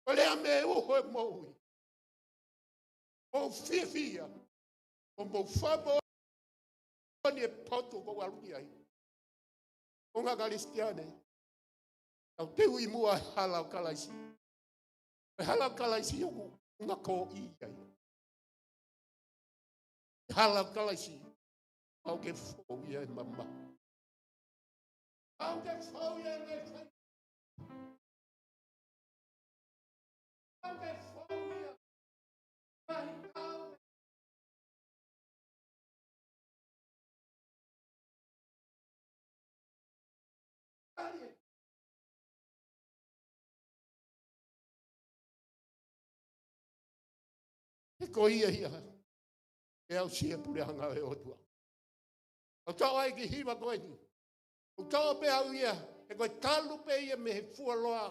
ʻO lea mei he uho ʻo e moʻui. ʻOku ou fiefia. ʻOku mou fakamoʻoni e potu ʻoku ou ʻalu ki ai. Ko e ngaahi Kalisitiane. Tau teu ʻi muʻa he hala ʻo Kalaisi. He hala ʻo Kalaisi ʻoku ngako ʻi ai. He hala ʻo Kalaisi. Pau ke fou ia e mama. Pau ke fou ia e ngaahi fai. Pau ke fou ia. Ngaahi kau. He ko ia ia. ʻE au sia pule hanga he ʻOtua. ʻOku tau ʻai ki he hiva ko eni. ʻOku tau pē au ia. He ko e talu pē ia mei he fuoloa.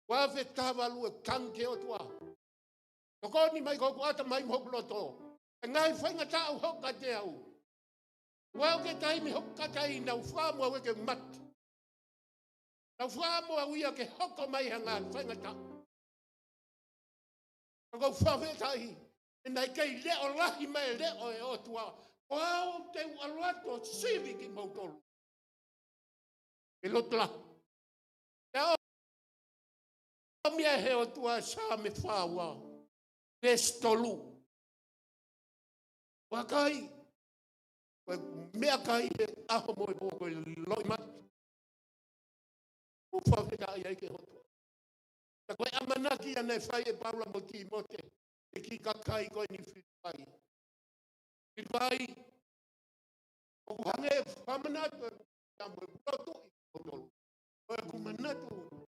Ua afe taha valu e tangi ki he ʻOtua. Tokoni mai ko hoku ʻatamai mo hoku loto. E ngaahi faingataʻa ʻoku hoko kiate au. Ua o ke taimi hoku kakai nau fakaʻamu au ke mate. Nau fakaʻamu au ia ke hoko mai ha ngaahi faingataʻa. Ka ʻoku ou fakafetaʻi, ʻe naʻe kei leʻo lahi mai leʻo e ʻOtua. Ko au te u ʻalu atu ʻo sivi kimoutolu. Ke lotu lahi. Pea ʻomi ʻe he ʻOtua Saame fā ua. Veesi tolu. Vakai. Ko e meʻakai he ʻaho mo e pō ko e loʻimata. ʻOku fakafetaʻi ai ki he ʻOtua. Ka ko e ʻamanaki ia naʻe fai ʻe Paula mo Tīmote. ʻE ki he kakai ko eni Filipai. Filipai. ʻOku hangē fakamanatu ʻe ia mo e lotu ʻi ʻOtua. Ko e kuo manatu.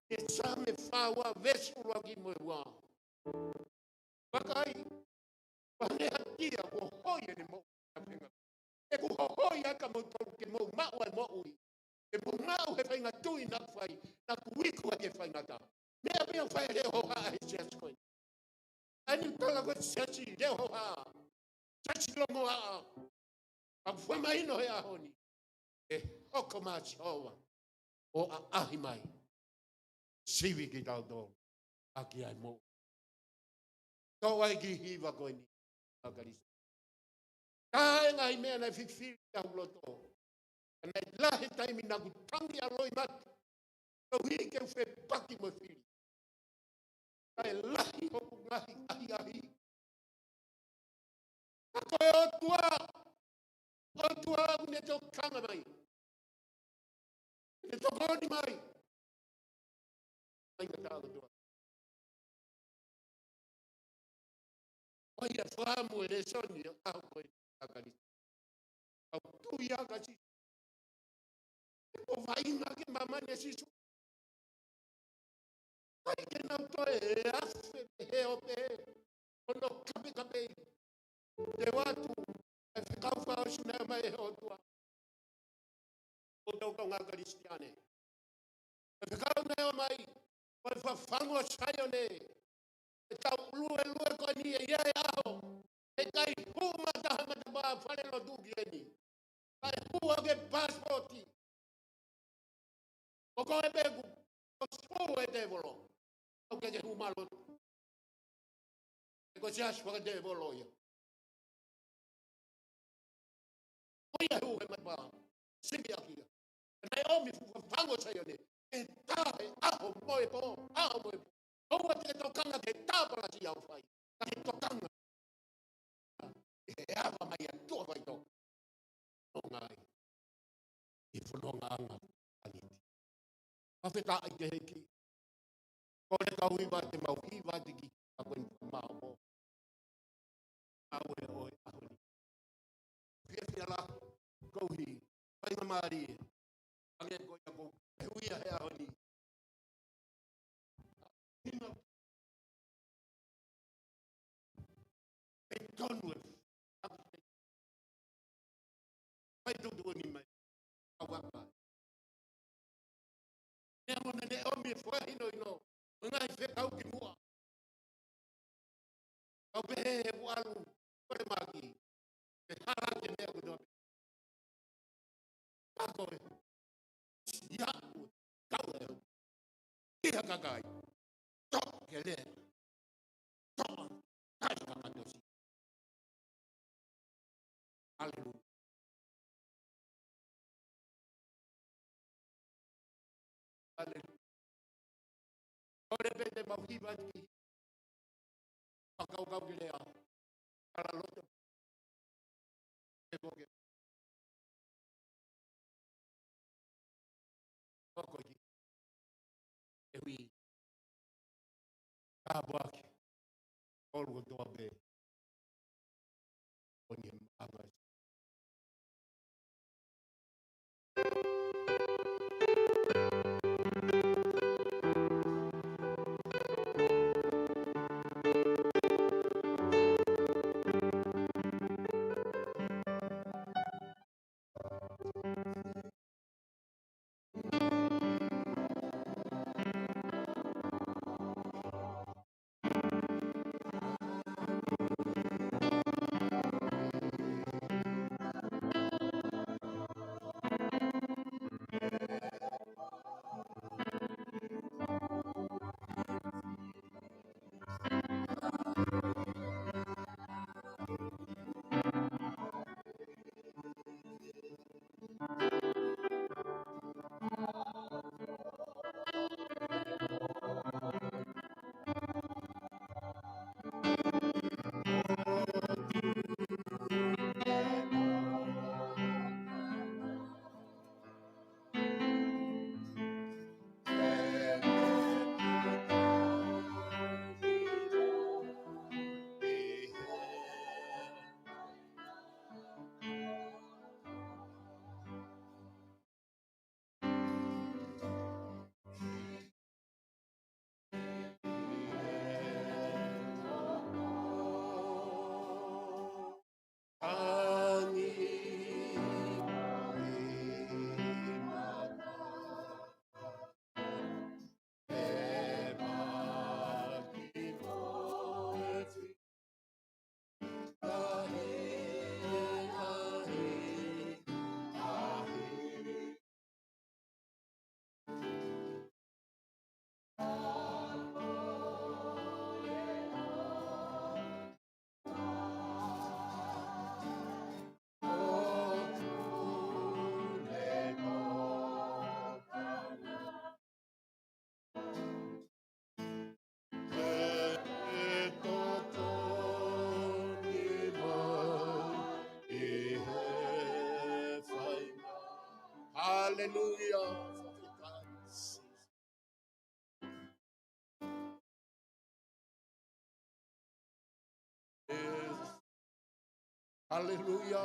He Saame fā ua veesi ʻuluaki mo e ua. Vakai, ʻoku hangē ha kia kuo hoi ʻene moʻui ʻi he tapenga. ʻOku hohoi ʻa kimoutolu ke mou maʻu ʻa e moʻui. Ke mou maʻu he faʻahinga tui naʻa ku fai, naʻa ku iku ai he faingataʻa. Meʻa pē ʻoku fai leʻo hohaʻa he siasi ko eni. ʻA eni tala ko e siasi leʻo hohaʻa. Siasi longoaʻa. Ka ʻoku fakamahino he ʻaho ni. ʻE hoko mai ʻa Sihova. ʻO ʻaʻahi mai. sivi kitautolu ʻaki ʻa e moʻui. Toʻo ʻa e kiʻi hiva ko eni, ʻa Kalisitiane. Ka ʻi he ngaahi meʻa naʻe fifili ʻi hotau loto, naʻe lahi e taimi naʻá ku tangi ʻa e loʻimata, koeʻuhi ke u fepaki mo e fili. Kae lahi hoku ngaahi ʻahiʻahi. Ka ko e ʻOtua, ʻOtua ʻoku ne tokanga mai, ne tokoni mai. Ai ka tau tua. ʻOku ou fakaʻamu e lēsoni ʻo e ʻaho ko eni, ʻa Kalisitiane. ʻOku ou tui ʻa Kalisitiane. ʻE ko e vaʻinga ki māmani ʻa Sīsū. ʻIkai ke nau toe afe pē he ʻope, ʻo nau kapekapeʻi. Te u ʻoatu e fekau fakaʻosi naʻe ʻomai ʻe he ʻOtua. Ko e tau kaungā Kalisitiane, e fekau naʻe ʻomai, ko e fafangu ʻo Saione. ʻE tau luelue ko eni ʻi he ʻaho, ʻe ʻikai hū mai ha taha matapā falelotu ki heni, kae hū ʻaki e passport. ʻOku ʻikai pē ke u sū e tēvolo, ʻoku ke hū mai lotu. ʻE ko e siasi fakatēvolo ia. Ko ia hū he matapā, sivi ʻaki ia. Naʻe ʻomi e fuʻu fafangu ʻo Saione, ʻe tā he ʻaho mo e pō, ʻaho mo e pō. ʻOua te ke tokanga ki he tāpalasia ʻoku fai, ka ke tokanga ki he ava mai ʻa e ʻOtua faitō. Nonga ai ʻi he fonongaʻanga ʻa e ʻEiki. Fakafetaʻi ki he ʻEiki. Kole kau hiva ʻa e mau hiva ʻa e ʻEiki, ʻa ko eni ka mau mo au e ʻo e ʻaho ni. Fiefia lahi, koeʻuhi, faingamālie. Ange ko ia ʻoku ou ʻuhinga he ʻaho ni. Hino. ʻE tonu e. Fai tuʻutuʻuni mai. Au aka. Neongo naʻe ʻomi e fakahinohino, ʻo e ngaahi fekau kimuʻa. Kau pehē he ʻoku ʻalu, ko e maki. ʻE hala ke meʻa kotoa pē. Pea ko e, ia, kau e, ki ha kakai. Toʻo ke lea. Toʻo, kai ka katosi. Haleluia. Haleluia. Kole pē te mau hiva ki. Fakakaukau ki lea. Ala loto. E koke. Hoko ki. E hui. Tāpuaki. Kolu kotoa pē. Ko e anga. Haleluia. Yes. Haleluia.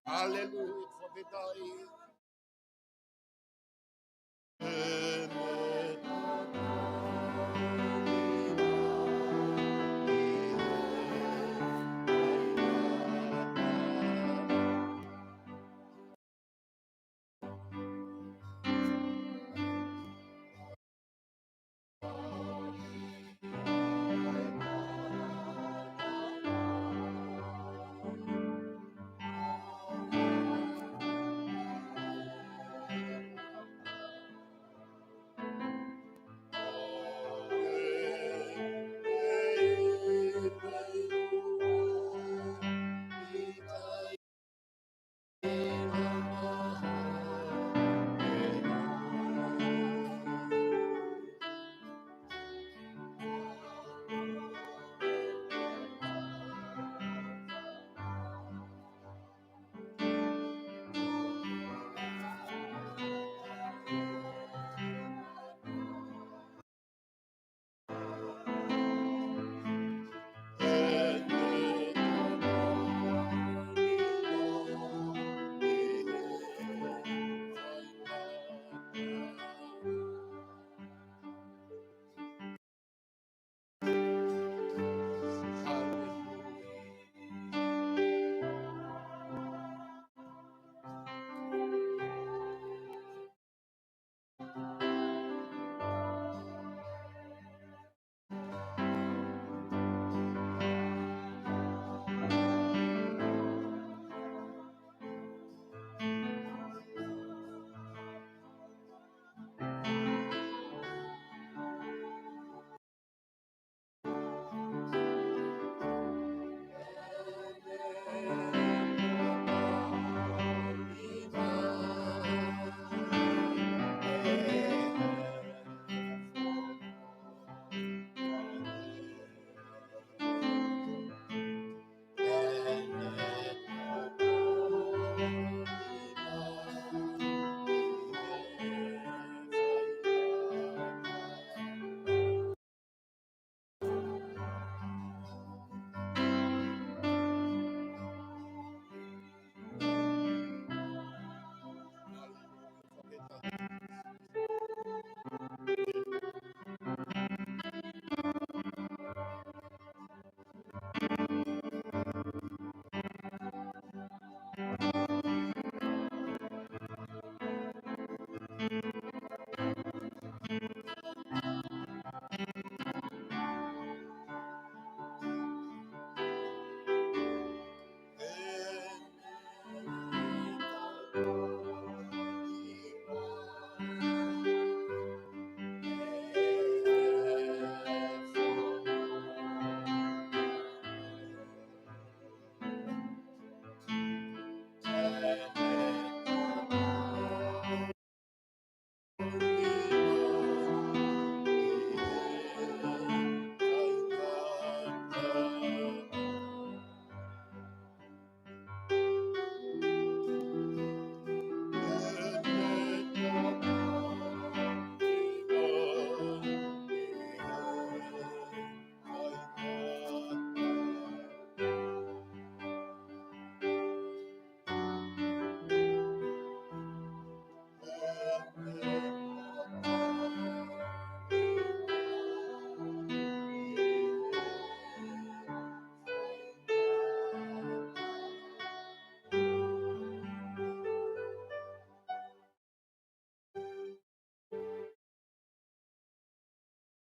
Haleluia.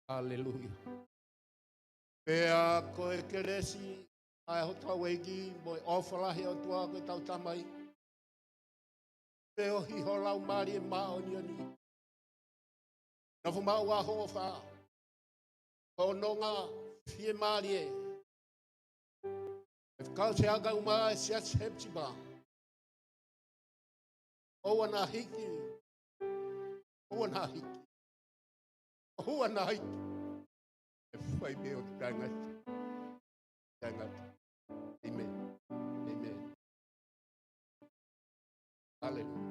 Haleluia. Pea ko e kelesi ʻa hotau ʻEiki mo e ʻofa lahi ʻa e ʻOtua ko ʻetau Tamai, feohi ho Laumālie Māʻoniʻoni, nofo maʻu ʻa hoʻo ʻofa, hoʻo nonga fiemālie, ʻe fekau ki he ʻakau mai ʻa e siasi Hepisipa. ʻOua naʻa hiki. ʻOua naʻa hiki. ʻOua naʻa hiki. ʻE fai pē ʻo taʻengata. Taʻengata. ʻĒmeni. ʻĒmeni. Haleluia.